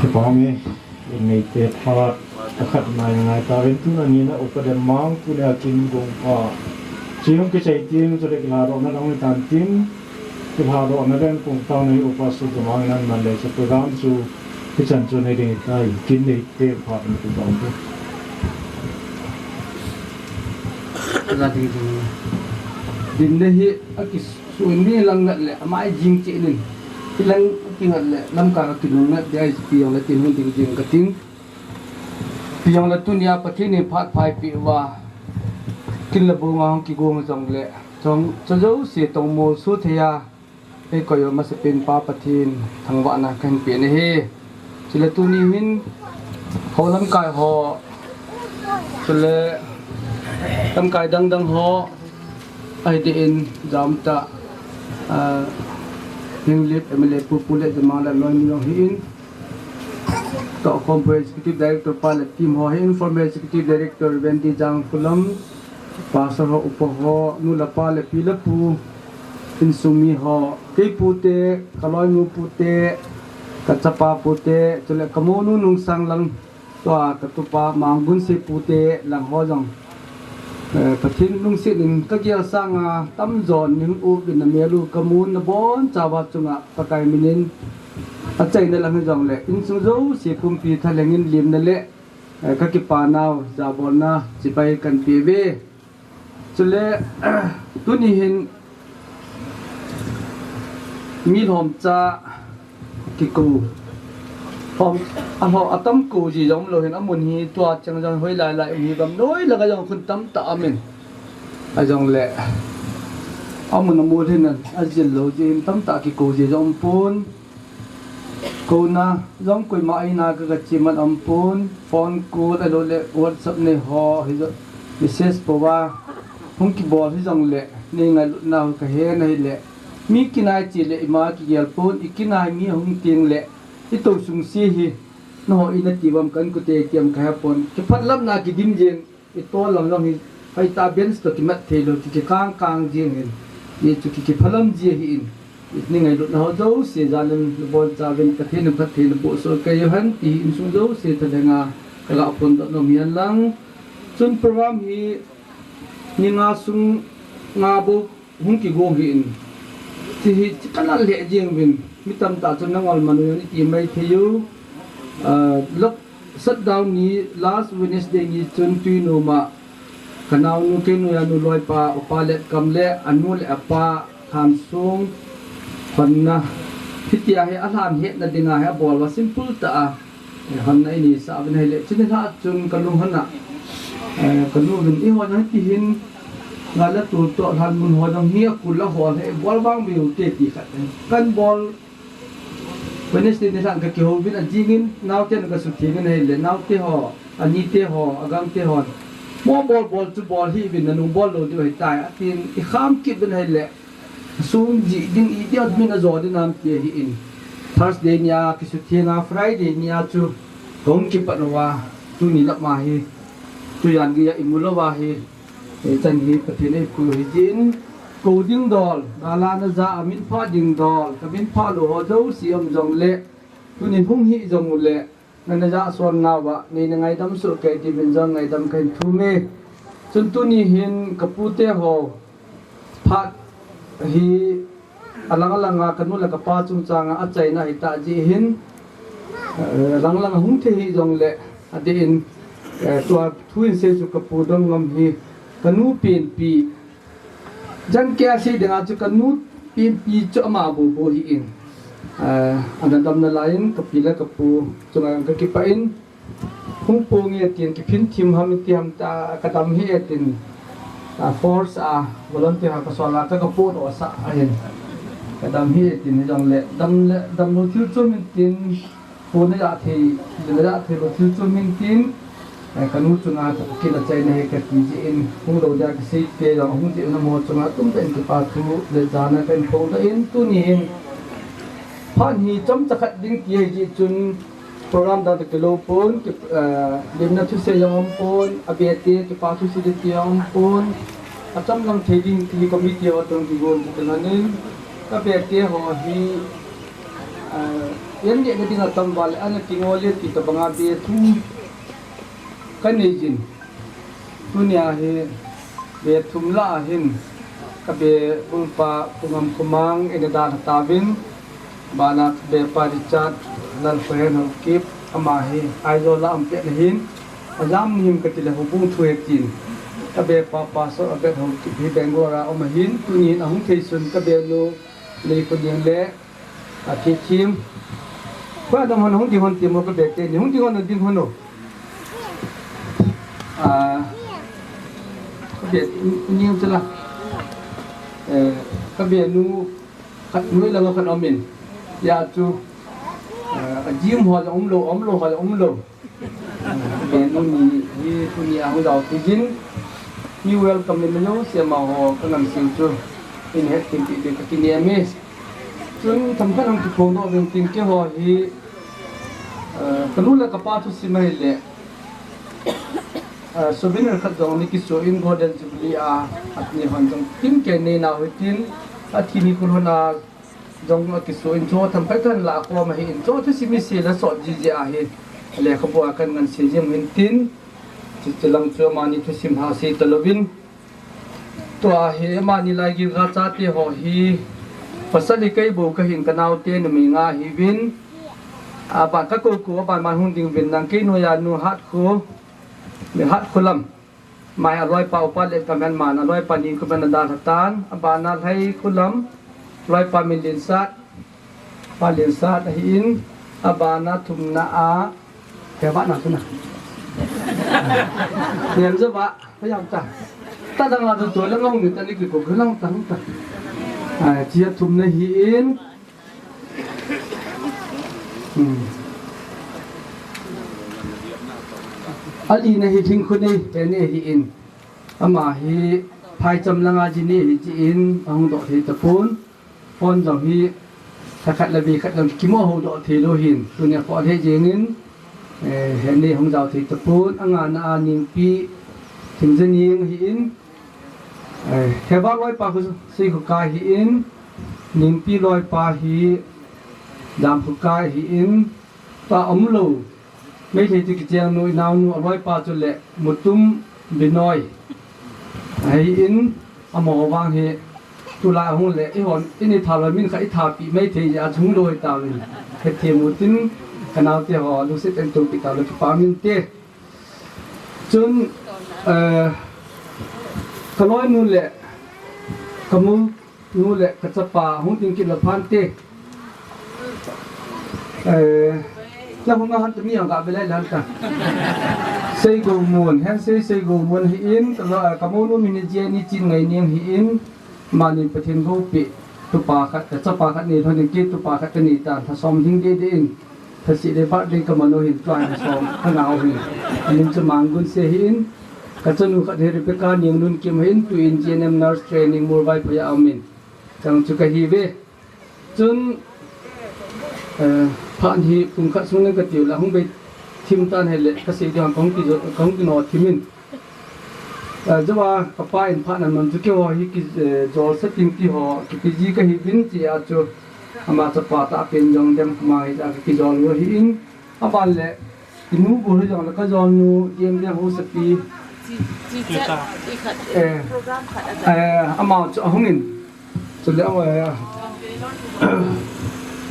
Kipah e. Inneite phat pakhat ngai ngai tauvin, tun anina Upa Demmang, tule Akin Gongpa. Chi hung kichai tin, chule kilhadohna dang hitan tin, kilhadohna dang kong tang nei Upa Sudamang in an man le, chu program chu hichan chu nei ding tai, kin neite phat in ku tang tu. Dinna hi a kis Suin mi lang ngat le, amai jing cheh nin. Hilang kingat le, lamkai a kinung ngat dia, pi jong le tin hung ding jing ka tin. Pi jong le tunia Pathen in phat phai pi uva. Kin le bu nga hung kigong jong le. Chong, cho jouse tong mol su thei a. Ei koi u masapen Pa Pathen, thangvahna kahin pe na hi. Chule tuni hin, ho lamkai ho, chule lamkai dang dang ho, ahi deh in, jam tah, ah, Henglep M L A pu, pu le jama le loi mi jong hi in, tohkhompi Executive Director pa le team ho hi in, former Executive Director Wendy Jangkholam, Pastor ho, upa ho, nu le pa le pi le pu, insung mi ho, kei pute, ka loinu pute, ka chapa pute, chule ka mounu nungsang lang, tua ka tupa Mangun se pute lang ho jong. Eh, Pathen lungset in ka gel sanga tamjo ning u bin na mel u ka mun na boncha uva chunga Pakai min in achaina lang jong le insung jouse pumpi thalheng in limna le Eh, ka kipa nau, jabolna, chibai kan pe uve. Chule, tuni hin, mi lhomcha kikou. Lhom, alhom, atam kou ji jong lou hin, amun hi tua chang jong hoilai lai um hi vamnoi langa jong khun tamtah amin. Ajongle, amun amul hin, ajil lou ji hin tamtah kikou ji jong um pon. Kouna jong koima a ina ka, ka chiman aum pon, phone call, ahilou le WhatsApp nei ho, hijo message pouva, hung kibol hijongle, nei ngailutna u ka he na hile, mi kinai chi le ima kigel pon, i kinai mi hung teng le, i tou sung si hi, nangho ina ti uvam kan kute kiam ka he pon, kiphatlamna kidim jeng, I tol lam jong hi, hoitah bench toh kimat thei lou, ki, kikang kang jing in, hichu ki, kiphalam ji ahi in, i, ni ngailutna ho jouse, jalem nabonchauvin, Pathen in phatthei naboh soh kei u hen, ti hi insung jouse thalhenga, ka ga phondoh nom hi hen lang. Chun program hi, ni nga sung nga bou, hung kigong hi in. Ti hi, ti kana lheh jeng uvin. Mi tamtah chun nangol man u jong iti mai thei u. Ah, lock shutdown ni last Wednesday ni chun Tuinom a ka naonu, kei noiya nu loipa, upa Letkam le anu le apa Thansong honna. Hitia hi alhan hetna dinga hi abol uva simple tah a. Eh, honna inei sah uvin ahile, chuni lhah chun ka lunghon a, eh, ka nu uvin, eiho jong hiti hin, ngai le tul toh lhan mun ho jong hi akul a hol hi, bol vang ve u te ti khat. Kan bol, Wednesday ni lhan ka kihou uvin ajing in, naoten ka sutheng in ahile, naote ho, anite ho, agangte hon, mo bol bol chu bol hih uvin, nanung bol lou diu ahitai, atin, i kham kit uvin ahile, Sung ji ding i dia min a jo din am ti hi in. Thursday nia kisutheng a Friday nia chu kong kipat uva tuni lama hi tujan gei a imu louva hi. Ichan hi Pathen eipu hi din ko ding dol, gala na ja a min pha ding dol, ka min pha lou ho jouse um jongle tuni hung hi jong ule, nana ja son nauva, nei na ngaidam soh kei ti min jong ngaidam kahin thum e. Chun tuni hin ka pute ho phat hi alang alang a ka nu le ka pa chungchang a achaina hi ta ji hin, eh, alang alang a hung thei hi jongle, adeh in, eh, tua thu in sei chu ka pu dong ngam hi, ka nu penpi, Jan kei a sei dinga chu ka nu penpi chu ama bobo hi in. Ah, ana damna lai in ka pi le ka pu chunga ka kipah in. Hung pung e tin kiphin thim ham ti ham ta ka dam hi e tin. Ah, force a volunteer ha ka sol a ka ka pu do sa a hin. Ka dam hi e tin hi jong le dam le dam lou thil chu min tin Pu na ja thei, na ja thei lou thil chu min tin, eh, ka nu chunga kila chaina hi ka ti jeh in, hung lou dia kisei te jong, hung jeh in amaho chunga tum tah in kipa thu le jana kahin phong doh in, tuni hin phat hi chomcha khat ding ti ahi jeh chun, program dan toh kilou pon, ki, eh, limna thusei jong um pon, abeh te kipa thu sei ding ti jong um pon, achom lang thei ding ti committee ho toh kigon ti lhonin, ka beh te ho hi, Ah, yan nehna ding atam uva le, ana kingol e ti tobanga be thum ka nei jin. Tunia hi be thum lah a hin ka be bulpa Pu Ngamkhomang in eina dalha tauvin, bana ka be pa Richard Lalkhohen Haokip, ama hi Aizawl a um pet ahin, ajam ni him kati le houbung thu ahi tin. Ka be pa Pastor Abed Haokip hi Bangalore a um ahin, tuni hin ahung thei sun ka be nu Neikhoning le A, thi thim. Koi a dam hon, hung ding hon ti mo ka be te ni, hung ding hon, ding hon o. A, ka be ni chu la. Eh, ka be nu khat nu la khat um in. Ya chu, eh, a gym ho la um lou, um lou ho la um lou. Be nu ni hi tuni a hung jao thei jin. Hi welcome ni lo se amaho ka ngan sing chu. In het tin ti ka kinem e. Chun themkhat hung kiphong doh vin tin keiho hi, eh, ka nu le ka pa thusim ahile, eh, souvenir khat jong ana kiso in Golden Jubilee a, atni hon jong tin kei nei nau hitin, athi nikho lhon a, jong akiso in chu themkhat kahin lah khom ahin chu thusim ise la sot jiji ahi. Lekhabu a kahin ngan sei jing hin tin, chuche lang chu amani thusim ha sei talouvin. Tua hi amani lai gilgal chate ho hi pasal hi kei bou kahin ka naote numei nga ahiuvin. Aban ka kou kou aban man hung ding uvin nang kei noiya nu Hatkho, mi Hatkho lam. Mai a loipa upa le kamen man a loipa ni kamen a dalha tan, abana Lhaikholam, loipa min Linsat, pa Linsat ahin, abana thumna a, kei ba na tu na. Nen jo ba, pa yam ta. Ta dang la tu tu le ngong ni ta ni ki ko ko lang ta ta. Ai, chia thumna hi in, Hmm. Alina hi Lhingkhonei, heni hi in. Ama hi phaicham langa jini hi chi in, ahung doh thei tapon. Phone jong hi, thakhat le vei khat jong kimo ho doh thei lou hin. Tunia kho le jing in, eh, heni hung jao thei tapon. Anga na a Ningpi, Thingjaning hi in. Eh, Hevang loipa khu Seikhokai hi in, Ningpi loipa hi Damkhokai hi in, ta umlou. Meitei ti kicheng nu, inaonu, aloipa chu le Mutum Binoi. Hi in, amaho vang hi, tulai hung le, ihon, ini thalou min kha ithapi, Meitei ja chung loi ta min. Hethem utin, kanaote ho, lungset in tupi talou kipa min te. Chun, eh, ka loinu le, ka monu le, ka chapa, hung ding kit le phante. Eh, la hung a han ta mi ang ka be le lan ta. Seigoumun, hen sei Seigoumun hi in, ka lo, eh, ka monu min Jenny Chinngainiang hi in, Amani Pathen goupi, tupa khat, ka chapa khat nei lhon in kei tupa khat ka nei tan, lha som ding dei dei in, lhaseh le birthday ka man u hin, tua lha som, ka ngah u hin. Amin chu Mangunse hi in, ka chanu khat hi Rebecca Nianglunkim hi in, tu in G N M nurse training Mualvaiphei a um in. Tang chu kahi ve. Chun, eh, phat hi pung khat sung le katiu la hung bei thim tan hile, kasei ding kahung ti jo, kahung ti no thim in. Eh, jo a kapa in phat nan man chu keiho hi ki, eh, jol sa ting ti ho, ki, kiji kahi vin ti a chu ama chapa ta pen jong dem ma hi a kijol u hi in. Aban le, inu bu hi jong le kajol nu, D M D ho sapi. Chi, chi, chi, chi khat, eh, program khat a. Eh, ama chu ahung in. Chule ama, eh,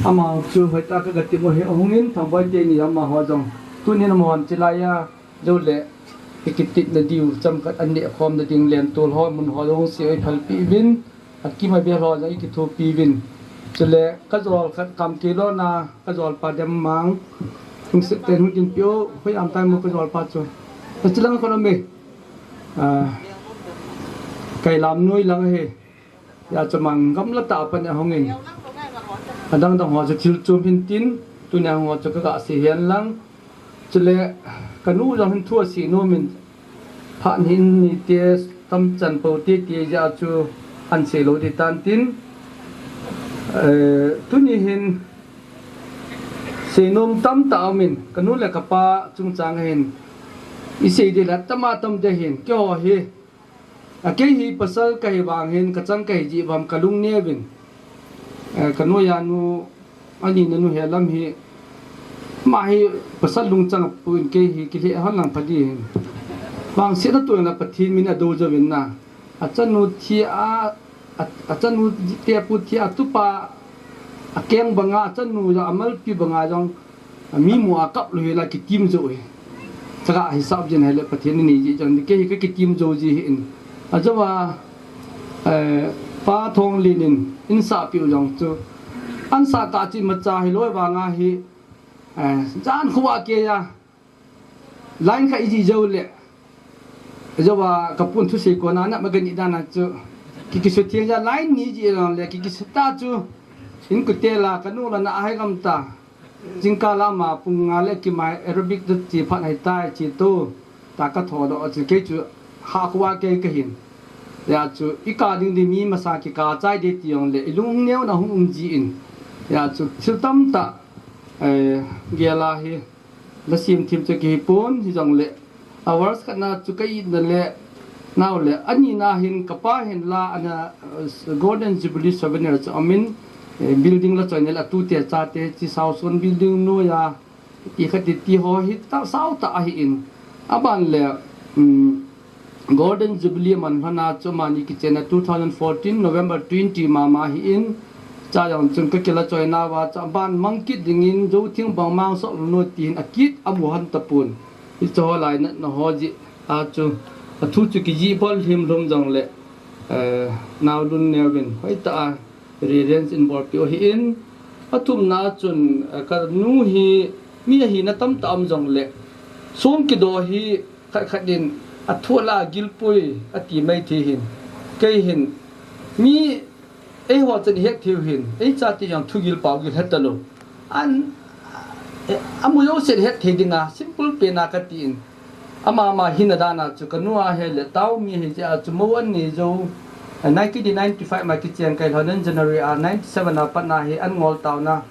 ama chu hoita ka gati mo hi ahung in, Thangboi teni amaho jong. Tunin amahon chilai a, jo le, ikititna diu, chomkhat an neh khomna ding lentol ho, mun ho jong se oi phalpi vin. Akima bel ho jong ikithopi vin. Chule kajol khat kam kilona, kajol pa Demmang. Hung sik ten hung tin pio, hoi am tai mo kajol pa chu. Achilang khat ome. Ah, Kailam noi lang hi. Ya chu mang gamla ta pan ahung in. Adang dang ho chu thil chom hin tin, tunia ho chu kaga sei hen lang. Chule, kanu jong hin thu asei nom in, phat hin ni te tam chan po te ti jeh a chu an sei lou ti tan tin, eh, tuni hin sei nom tamtah um in, kanu le kapa chungchang hin, isei ding la tam a tam te hin, keiho hi, A kei hi pasal kahi vang hin, kachang kahi jeh vang kalung neo vin. Eh, kanu a nu, ani na nu he lam hi, ama hi pasal lungchang apu in kei hi kilheh hon lang pha ding hin. Vangsetna toh in la Pathen min a do jo vin na. Achanu thi a, a, achanu te pu thi a tupa, akeng banga, achanu jong, amalpi banga jong, mi mu a kap lou hi la kitim jo hi. Chaka hisap jin hile Pathen in nei ji jong, kei hi kakitim jo ji hi in. Ajo a, eh, Pa Thonglen in, in sah piu jong chu. An sah ta chi macha hi loi vang a hi, eh, jan khu a kei a. Line kha iji jo le. Ajo a kapun thusei kona na magani dana chu. Ki kisu thiang ja line ni ji jong le, ki kisu ta chu. In kute la, kanu la na ahai gam ta. Jingkah lama pung nga le kimai aerobic tu chi phat hai tai chi tu. Ta ka tho do chi kei chu ha khuwa kei ka hin. Ya chu i ka ding ding mi masa ki ka chai de ti jong le i lung neo na hung um ji in. Ya chu thil tam ta, eh, gel a hi la sim thim chu ki pon hi jong le. Hours khat na chu ka itna le nau le, ani na hin ka pa hin la ana, eh, Golden Jubilee Souvenir chu amin, eh, building la choina le atute chate chi South Zone building noi a, ti khat ti, ti ho hi ta, sao ta ahi in. Aban le, um, Golden Jubilee man hana chu mani kichen a two thousand fourteen November twenty mama hi in. Cha jong chun ka kila choina va cha ban mang kit ding in jo thing bang mang so lo ti hin a kit a mu han ta pun. Hi cho lai na, na ho ji a chu, a thu chu ki ji bol him lum jong le, eh, nau lun neo vin hoi ta a, reverence in bol piu hi in. A thum na chun, eh, ka nu hi mi a hi na tam ta am jong le, sum ki do hi khat khat in a thu la gil pui a ti mai thi hin. Kei hin mi Ei ho chen het thei u hin, ei cha ti jong thu gil pau gil het ta lo. An, eh, amu jo sen het thei dinga, simple pen a ka ti in. Ama ma hin a dan a chu ka nu a he le tau mi he ja chu mo an ni jo. Eh, nineteen ninety-five ma ki cheng kai lhon in January a ninety-seven a pat na hi an ngol tau na.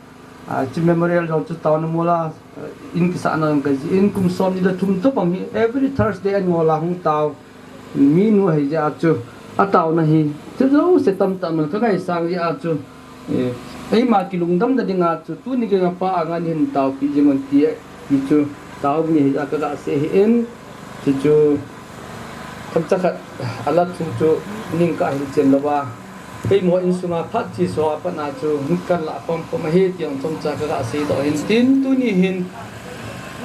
Ah, chu memorial jong chu tau na mo la, eh, in kisa na jong ka ji in kum som ni le thum to bang hi every Thursday an ngol a hung tau. Mi nu hei jeh a chu, a tauna hi, chu jouse tamtah man ka ngaisang jeh a chu, eh, eima kilungdamna dinga chu, tuni geiya pa anga hin taupi jing un ti, ti chu, tau mi hei jeh a ka ga sei hi in, chu chu, chomcha khat, a la thu chu, ning ka hin chen lou va. Keimo insunga phat chi so a pat na chu, kan la khom khom ahi ti jong chomcha ka ga sei doh hin tin, tuni hin,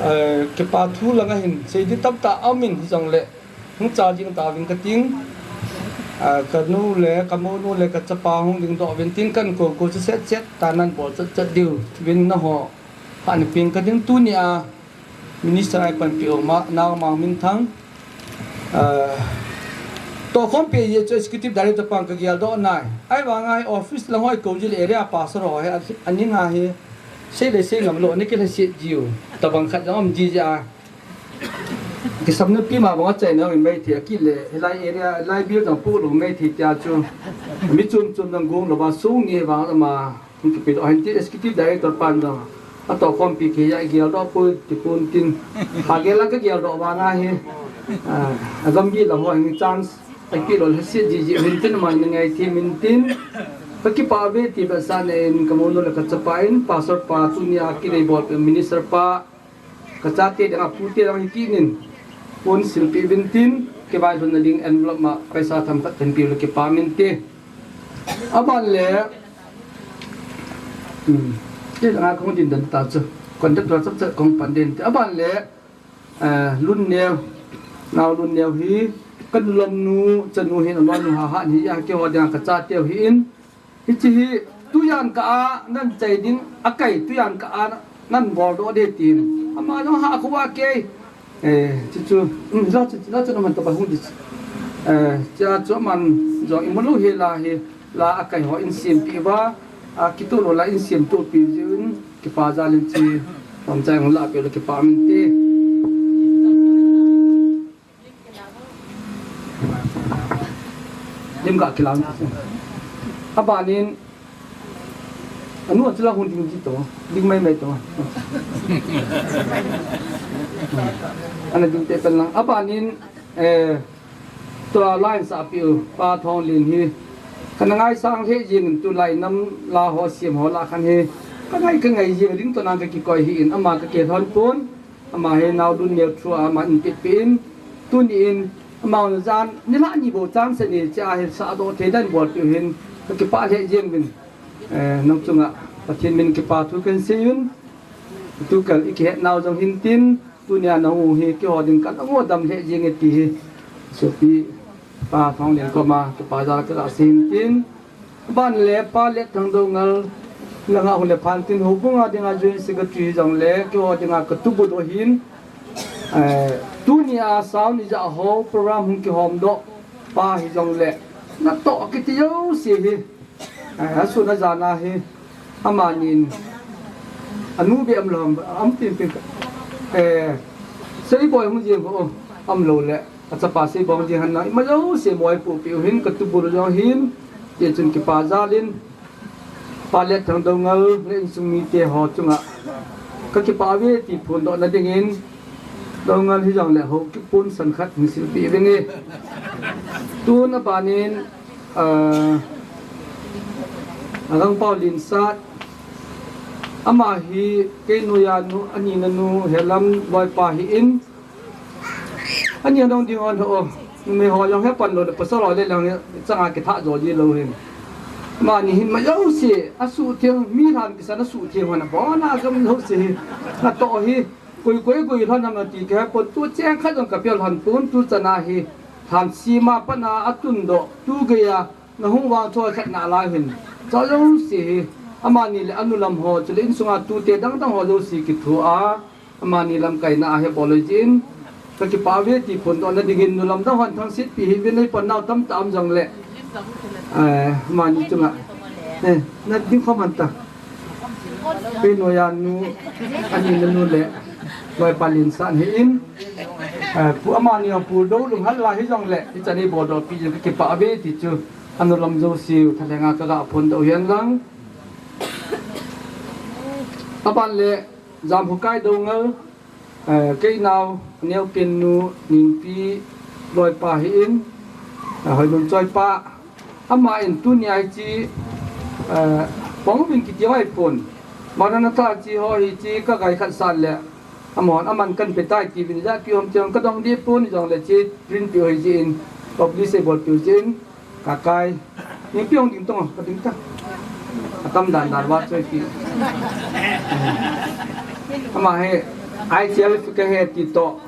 eh, kipa thu langa hin, sei di tamtah aum in hi jong le, Hung cha ding ta vin ka ting. Ah, ka nu le, ka mo nu le, ka chapa hung ding doh vin tin kan ko ko chu set set ta nan bol chat chat diu. Vin na ho. Phan ping ka ding tuni a. Minister ai pan pi o ma, nau mang min thang. Ah, to khom pe ye chu executive director pan ka gial doh nai. Ai wa ngai office la hoi ko ji le area pastor ho he, ani nga he. Sei le sei ngam lo, ni ke le sei jiu. Ta bang khat jong am ji ja. Kisam na pi ma bang a chai na mai thei a kit le, hilai area, hilai bill dang pu lo mai thei tia chu. Mi chum chum nang gong lova sung ni vang ama hung kipe doh hin ti executive director pan jong atoh khompi kei a igel doh poi ti pon tin. Ka gel a ka gel doh vang ahi. Ah, a gamgi lam ho hin chance ape lou le se ji ji hin tin ama na ngai thei min tin. Ka kipah ve ti ba sa ne in ka mono le ka chapa in pastor pa tunia kinei bol minister pa ka chate ding a pute ding hi kinin pon silpeh uvin tin, kivailhunna ding envelope ma paisa themkhat kahin pe u le kipah min te. Aban le, hmm, te dang a kahung din dan ta chu, contractor chap chap kahung pan din te. Aban le, eh, Lunneo, nao Lunneo hi, ka nu lom nu, chanu hin, aloi nu ha ha hi, a keiho ding a ka chate u hi in, Hiche hi tujan kah a nan chai ding, akai tujan kah a nan bol doh ding tin. Ama jong ha khu a kei. Eh, chu chu, um, la chu, la chu na man ta ba hung di. Eh, cha chu man jong imu lou hi la hi, la akai ho in siam pi uva, a kitu lou la in siam tu pi jin, kipa jal in chi, pom chai hung la pe lou kipah min te. Lim ga kilang. Abanin, anu a chila hun ding ji to, ding mai mai to. Ana ding te pen lang. Abanin, eh, tua line sa pi u, pa Thonglen hi. Kana ngaisang he jin tulai nam la ho siam ho la khan hi. Ka ngai ka ngai jing ding to nang ka kikoi hi in ama ka ke thon pon. Ama hi nao Lunneo thu a ama in pit pin, tuni in ama jan nilhah ni bou chang se ni cha hi sa doh thei dan bol pi hin ka kipah lheh jeng uvin, eh, nang chunga Pathen min kipa thu kan sei uvin, tu kal i kihet nau jong hin tin, tunia nang u hi keiho ding kan amo dam lheh jeng e ti hi, sopi Pa Thonglen koma kipa jal ka sei hin tin, Ban le Pa Letthang Doungel langa hung le phan tin houbung a dinga joint secretary jong le keiho dinga ka tubul u hin, eh, tunia sound ija ho program hung kihom doh pa hi jong le natoh kiti jouse hi, eh, asun ajan a hi amanin anu be am lom am tin tin, eh, sei boi hung jing ho am lou le. Achapa sei bong ding hen lang, ima jouse moi pupi u hin, ka tubul jong hin, ti chun kipa jal in, Pa Letthang Doungel le insung mite ho chunga ka kipah ve ti phondoh na dingin, Doungel hi jong le ho kipun san khat hung silpeh ving e. Tun aban in, ah, Agangpao Linsat, ama hi kei noiya nu, ani na nu, helam loipa hi in, Ani adong ding hon ho, numei ho jong he pan lou le, pasal ho le lang he, changa kithah jo ji lou hin. Amani hin ma jouse, asuhtheng, mi lhan kisan asuhtheng hon abon a gam jouse hi. Natoh hi, koi koi koi lhon ham ati kahe pon, tu cheng khat jong kapeh lhon pon, tu chan a hi, lhan sima pat a atun doh, tu geiya, nahung vang choi khat nalai hin. Cha jouse hi, amani le anu lam ho, chule insunga tute dang dang ho jouse kithoa, Amani lamkaina a he bol loi jin. Ka kipah ve ti phondoh na dingin nu lam dang hon thangsit pi hi vin nei pon nau tamtah um jong le. Eh, amani chunga. Eh, na ding khom han ta. Kei noiya nu, ani na nu le. Loipa Linsat hi in. Eh, pu amani a pu do lung hal la hi jong le. Hi chan hi bol doh pi jin ka kipah ve ti chu. Anu lam jouse u thalenga ka ga phondoh hihen lang. Aban le. Jamhukai Doungel, eh, kei nao, neopen nu, Ningpi, loipa hi in, eh, Hoinun choipa, ama in tunia hi chi, eh, pong vin kiti hoi pon. Maranatha chi ho hi chi ka gai khat san le, amahon aman kan pe tai ti vin ja ki hom tiang ka dong di pon jong le chi print pi hoi ji in, publish bol pi ji in, Kakai. Ningpi hung ding tong, ka ding ta. Atam dan dan wat choi ki. Ama hi, I C L F ka hi ti to.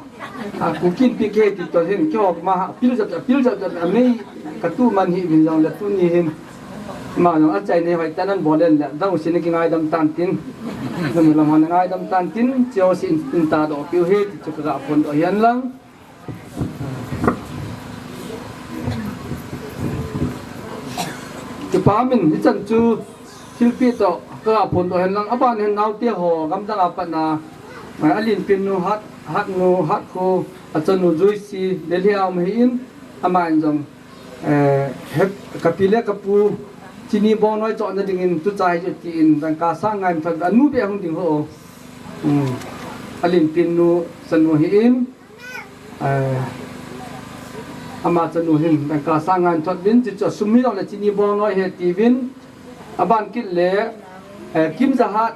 A, Kuki Inpi ka hi ti to hin, kihok ma, pil jap jap, pil jap jap, amei, ka tu man hi vin jong le tuni hin. Ama jong achai nei hoi ta nan bol len le, dang u sin ki ngaidam tan tin. Dang u lam hon ngaidam tan tin, cheo sin tin ta doh piu hi, ti chu ka ga phondoh hihen lang. Kipah min, hichan chu thilpeh toh ka phondoh hen lang, aban hin naote ho, gamdang a pat na, a, Alinpen nu Hat, Hatnu, Hatkho, achanu Joyce, Delhi a um hi in, ama in jong eh, hep-, kapi le kapu, chini bong noi chohna dingin, tucha hi chu tin, dangka sang ngai thot, anu beh hung ding ho. Hmm. Alinpin nu, chanu hi in, eh, ama chanu hin, dangka sang ngai thot vin, chu chu sum hi le chini bong noi he ti vin, aban kit le, eh, Kim Jahat,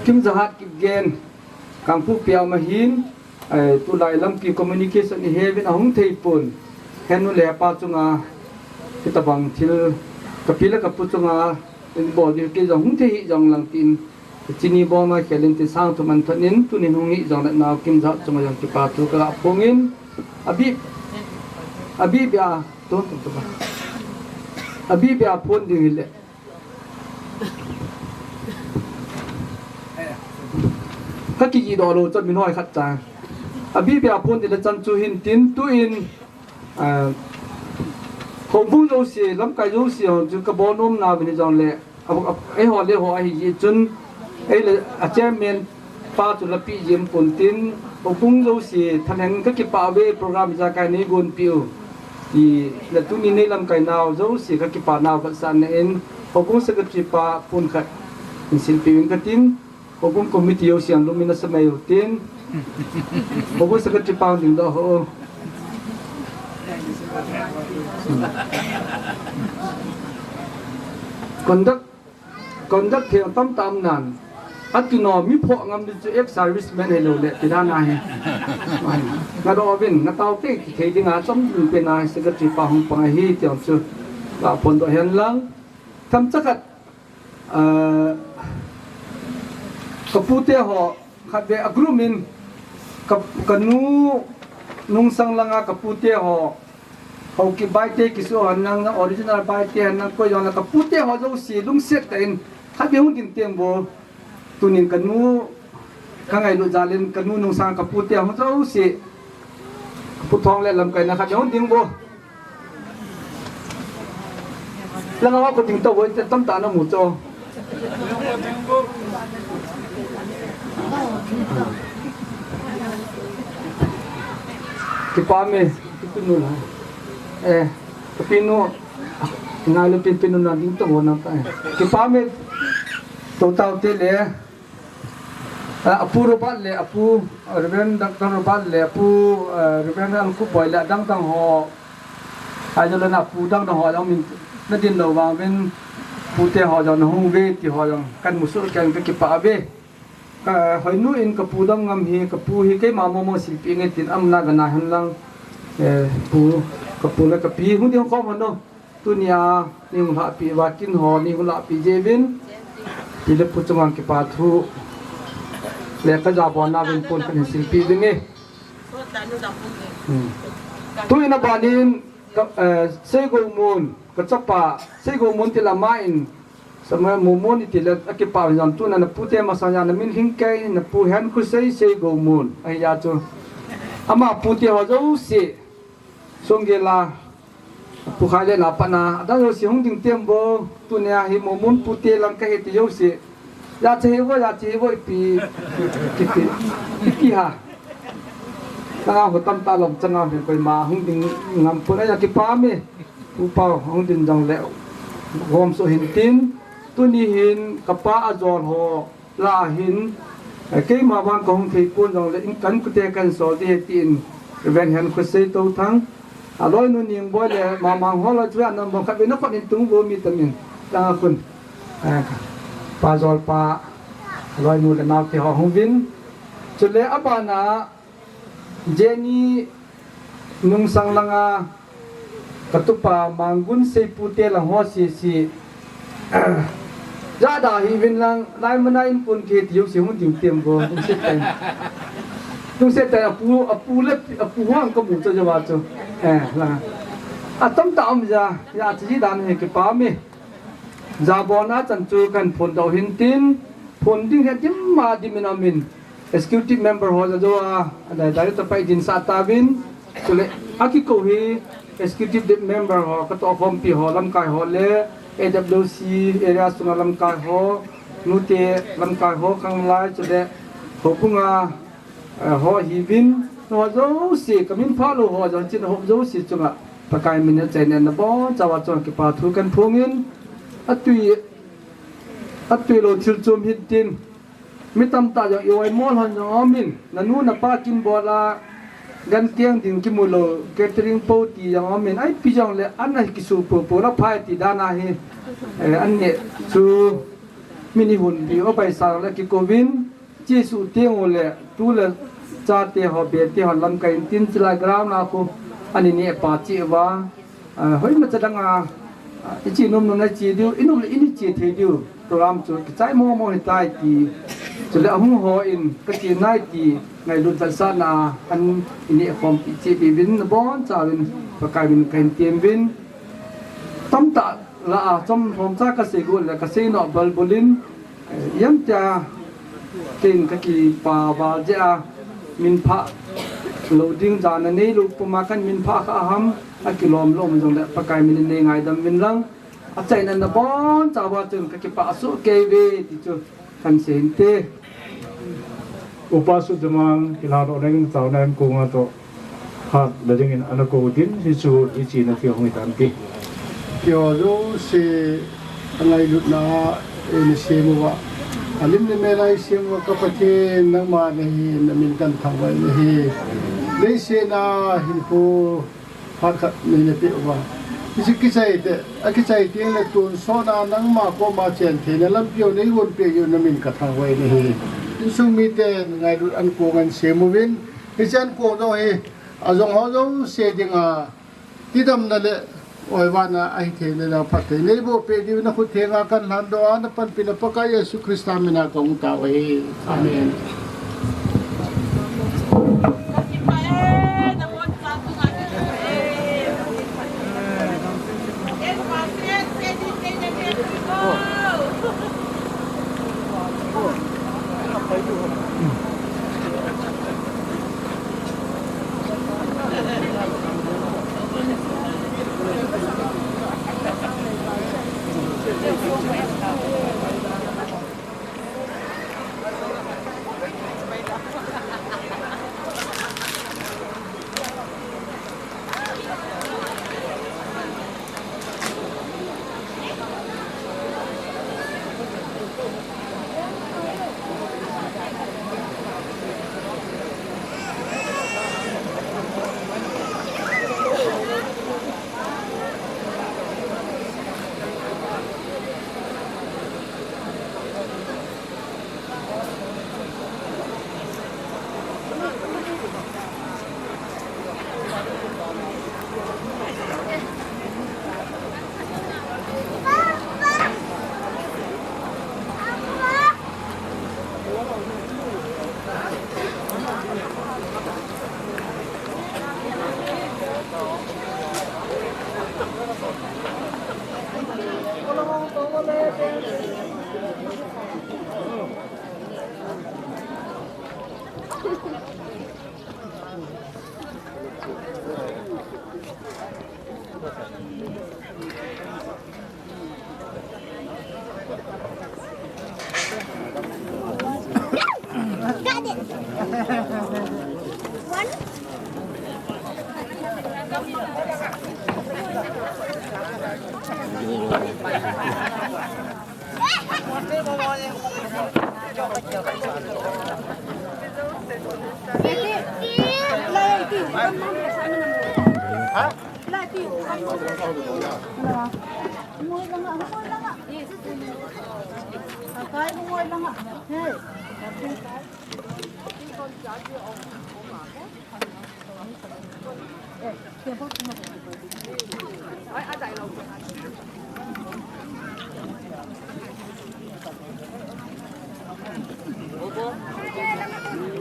Kim Jahat Kipgen, Kangpokpi a um ahin, eh, tulai lampi communication i he vin ahung thei pon. Henu le pa chunga, hitabang thil, kapi le kapu chunga, in bol di kei jong hung thei hi jong lang tin, chini bong noi khel in tin sang thum an thot in, tunin hung hi jong le nau Kim Jahat chunga jong kipa thu ka phong in, abi, abi bia, to, to, to, abi bia phong ding hi le. Ka kiji doh lou chan min hoi khat cha. Abi bia phong ding le chan chu hin tin tuin, ah, houbung jouse, lamkai jouse ho chu ka bol nom na vin jong le, a, a, eiho le ho ahi ji chun, ei le a chairman pa chu lapi jim pon tin, houbung jouse, thalheng ka kipa ve program jakai nei gon piu. Ti, le tuni nei lamkai nau jouse ka kipa nau ka sa na in, houbung secretary pa pon khat, in silpi in ka tin, houbung committee jouse an lum in a sa mai u tin, houbung secretary pa ding doh ho. Conduct Conduct thei tam tam nan. Ati no mi pho ngam di chu ex serviceman hello le ti dan ahi. Nga do vin, nga tau te ki thei ding a chom ding pe na secretary pa hung pang ahi ti chu. La phong doh hen lang. Tham chakhat, ah, kapu te ho, khat ve a group in, ka, kanu nungsang langa kapu te ho, Haokip Baite kisu han nang, original Baite han nang, koi jong la kapu te ho jouse lungset tah in, khat ve hung ding teng bo. Tunin kanu, ka ngailut jal in kanu nungsang kapu te ho jouse, kapu thong le lamkai na khat ve hung ding bo. Langa ho ko ding to bo, tam tah na mu cho. Kipa me, kipa nu la. Eh, kipa nu, ngai lo pin pin nu na ding to na pa. Kipa me, to tau te le, ah, Apu Robert le, Apu, ah, Reverend Doctor Robert le, Apu, ah, Reverend Alku Boy le, dang dang ho, ai jo le na Apu dang dang ho, jong min, na din lo vang vin, pu te ho jong na hung ve, ti ho jong, kan mu su kan ka kipa ve. Ka, hoi nu in kapu dam ngam hi, kapu hi keima momo silpi nge tin am na ga na hen lang. Eh, pu, kapu le kapi, hung ding khom hon no. Tunia, ni hung lhahpi va kin ho, ni hung lhahpi je vin. Pi le pu chunga kipa thu. Le ka ja bon na vin pon kan silpi vin nge. Hmm. Tu in a banin, ka, eh, Seigomun, ka chapa, Seigomun ti lama in, Sama Momon iti le, akipa jam tu na, na pu te masang jam na min hing kei, na pu Hen Khosei Seigomun. Ahi ja chu. Ama pu te ho jouse. Song ge la. Pu khai le na pa na. Da jouse hung ding tem bo. Tunia hi Momon pu te lang ka he ti jouse. Ja che he bo, ja che he bo ipi. Ipi. Ipi ha. Changa ho tam ta lom changa ho koi ma hung ding ngam pon a ja kipa me. Upa hung ding jong le. Gom so hin tin. Tuni hin kapa ajol ho la hin, eh, keima vang kahung thei pon jong le in kan kute kan sol di he tin, Reverend Hen Khosei Touthang, aloi nu Ningboi le Mamang ho la chu anam bang khat ve na khon in tung bo mi tamin, tang a khun, eh, pa jol pa, aloi nu le nau te ho hung vin, chule abana, Jenny Nungsang langa katupa Mangun Seipu te lang ho si si. Ja da hi vin lang, lai mana in pun ke tiu si hung tiu tem go, hung sit pen. Hung sit pen apu, apu le, apu huang ka mu cho jawa cho. Eh, la. Atam ta um ja, ja chi dan he ke pa mi. Jabona chan chu kan phun doh hin tin, phun ding he dim ma dim in amin. Executive member ho ja jo a, a director pa i din sa ta vin, chule, a kikou hi executive member ho, ka to khompi ho, lamkai ho le, A W C area sunga lamkai ho, nute lamkai ho, khanglai, chule, houbunga, eh, ho hi vin, ho jouse, ka min pha lou ho, jong chin ho jouse chunga. Pakai min a chaina nabonchauva chun kipa thu kaphongin, atui, atui lou thil chom hintin, mi tamtah jong i oimo lhon jong aumin, nanu napa kin bol a, gan tieng ding kimu lou, catering po ti jong aumin, ipi jongle an a kisuh popo la phai ti dan ahi, eh, an neh chu, mi ni hon bi o pai sang le kikouvin, Jesu tieng u le, tu le, chate ho, bete ho, lamkai in tin chilai ground a khu, ani neh pa chi uva, ah, hoima cha dang a, ah, i chi nom nom na chi diu, i nom le i ni chi thei diu, program chu kichai mo mo hitai ti, chule ahung ho in, ka chi nai ti, ngailut vetsahna, an i neh khompi chi diuvin, nabonchauvin, Pakai min kahin temvin, tamtah la a, chom lhom cha ka sei got le, ka sei noh balbul in, Iam tia, ken ka kipa val jeh a, min pha lou ding jana nei lou puma kan min pha kha ham, akilom lom jongle Pakai min in nei ngaidam vin lang, achaina nabonchauva chun ka kipah soh kei uve ti chu kan sei inte. Upa Sudamang, kilhahdoh nangin chao nan kong a toh. Hat le dingin ana kou tin, hichu i china kihong hitan ti. Keiho jouse angailutna a, eina sem uva, alim le mel a eisem uva ka Pathen nangma nahi, namin kan thangvah in ahi. Leiset a hinkho phat khat neina peh uva, hichu kichai te, akichai teng le tonsot a nangma koma chen theina lampi ho neigon peh jeh un namin ka thangvah in ahi. Insung miten ngailut ankong an sem uvin, hiche ankong jong hi, ajong ho jouse dinga, tidamna le oivana ahi theina le phatthei neiboh peh diu nakhut thenga kan lhandoh a, napanpina Pakai Jesu Christa mina kahung tao ahi. Amen.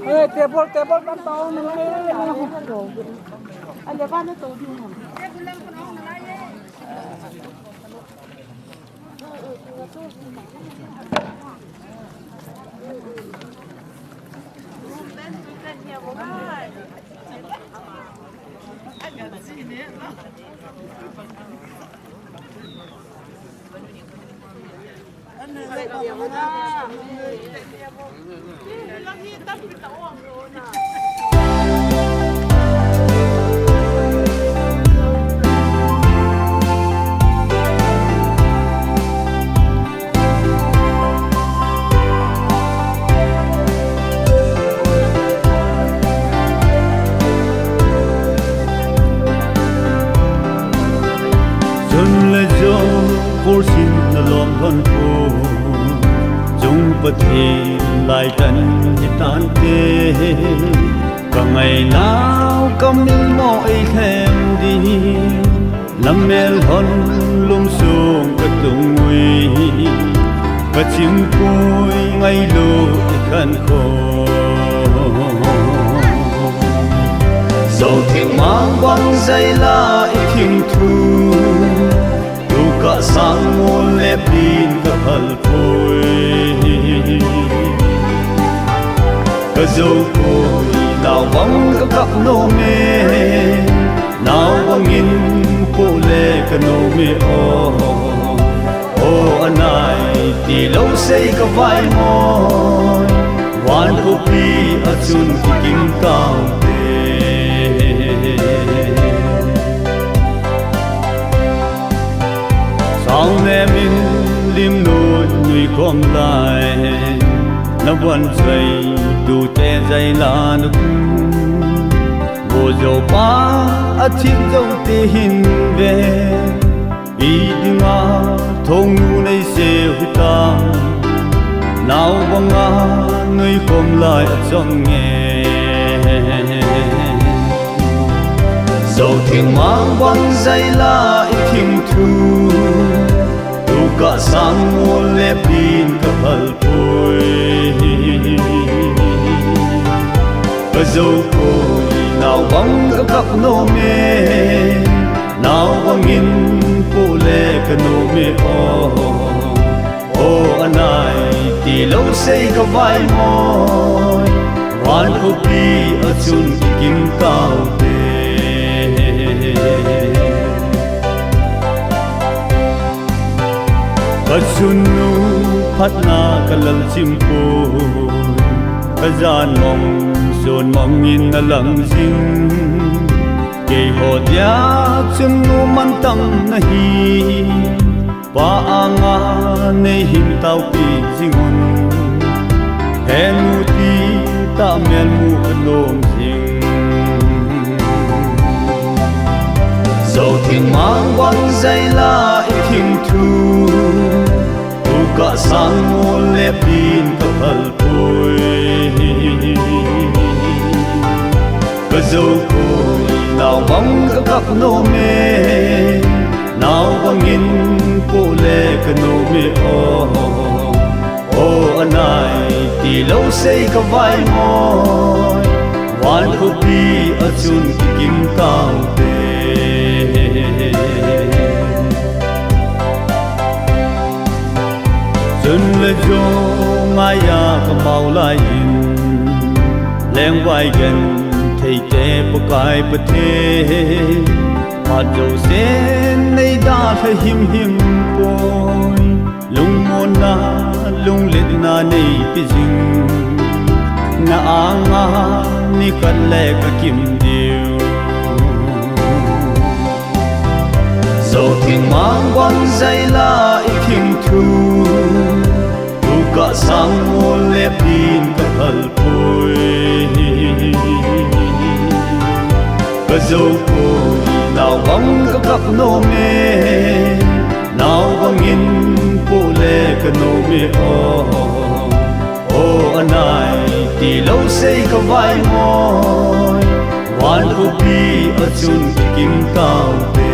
Eh, table, table kan tao na. Ale ba na to di. Chung Pathen lai kan hitante, ka ngainau ka milmo ei lhem ding, na melhon lum sung ka tung ui, ka chimpui ngailu i khan kho. Zotheng mang bang zaila i thing thu, tu ka sang mol le pin ka phal pui. Ka zo pui, nau bang ka kap nom e, nau bangin pu le ka nom e o. O anai, ti lo sei ka vai moi, van khopi a chun kikim tau te. Sang nemin lim nui nui kom lai, na van chai tu te zai la na ku. Bo zo pa a thip zo te hin ve. I dinga thong nu nei se hita, nau banga nui kom lai a chang nge. Zotheng mang bang zaila i thing thu, tu ka sang mol le pin ka phal pui. Ka zo pui, nau bang ka kap nom e, nau bangin pu le ka nom e o. O anai, ti lo sei ka vai moi, van khopi a chun kikim tau te. Ka chun nu phatna ka lal chim pui, ka jan mong sun mong in na lang jing. Kei ho dia chun nu man tam na hi, pa anga nei him tau pi jing un. He nu ti ta mel mu ka nom jing. Zotheng mang bang zaila i thing thu, tu ka sang mol le pin ka phal pui. Ka zo pui, nau bang ka kap nom e, nau bangin pu le ka nom e o. O anai, ti lo sei ka vai moi, van khopi a chun kikim tau te. Chun le jo ngaiya ka mau lai in, lengvai genthei te Pakai Pathen, phat jousen nei dalha him him poi. Lungmonna, lunglhahna nei pe jing, na anga ni khat le ka kim diu. Zotheng mang bang zaila i thing thu, tu ka sang mol le pin ka phal pui. Ka zo pui, nau bang ka kap nom e, nau bangin pu le ka nom e o. O anai, ti lo sei ka vai moi, van khopi a chun kikim tau te.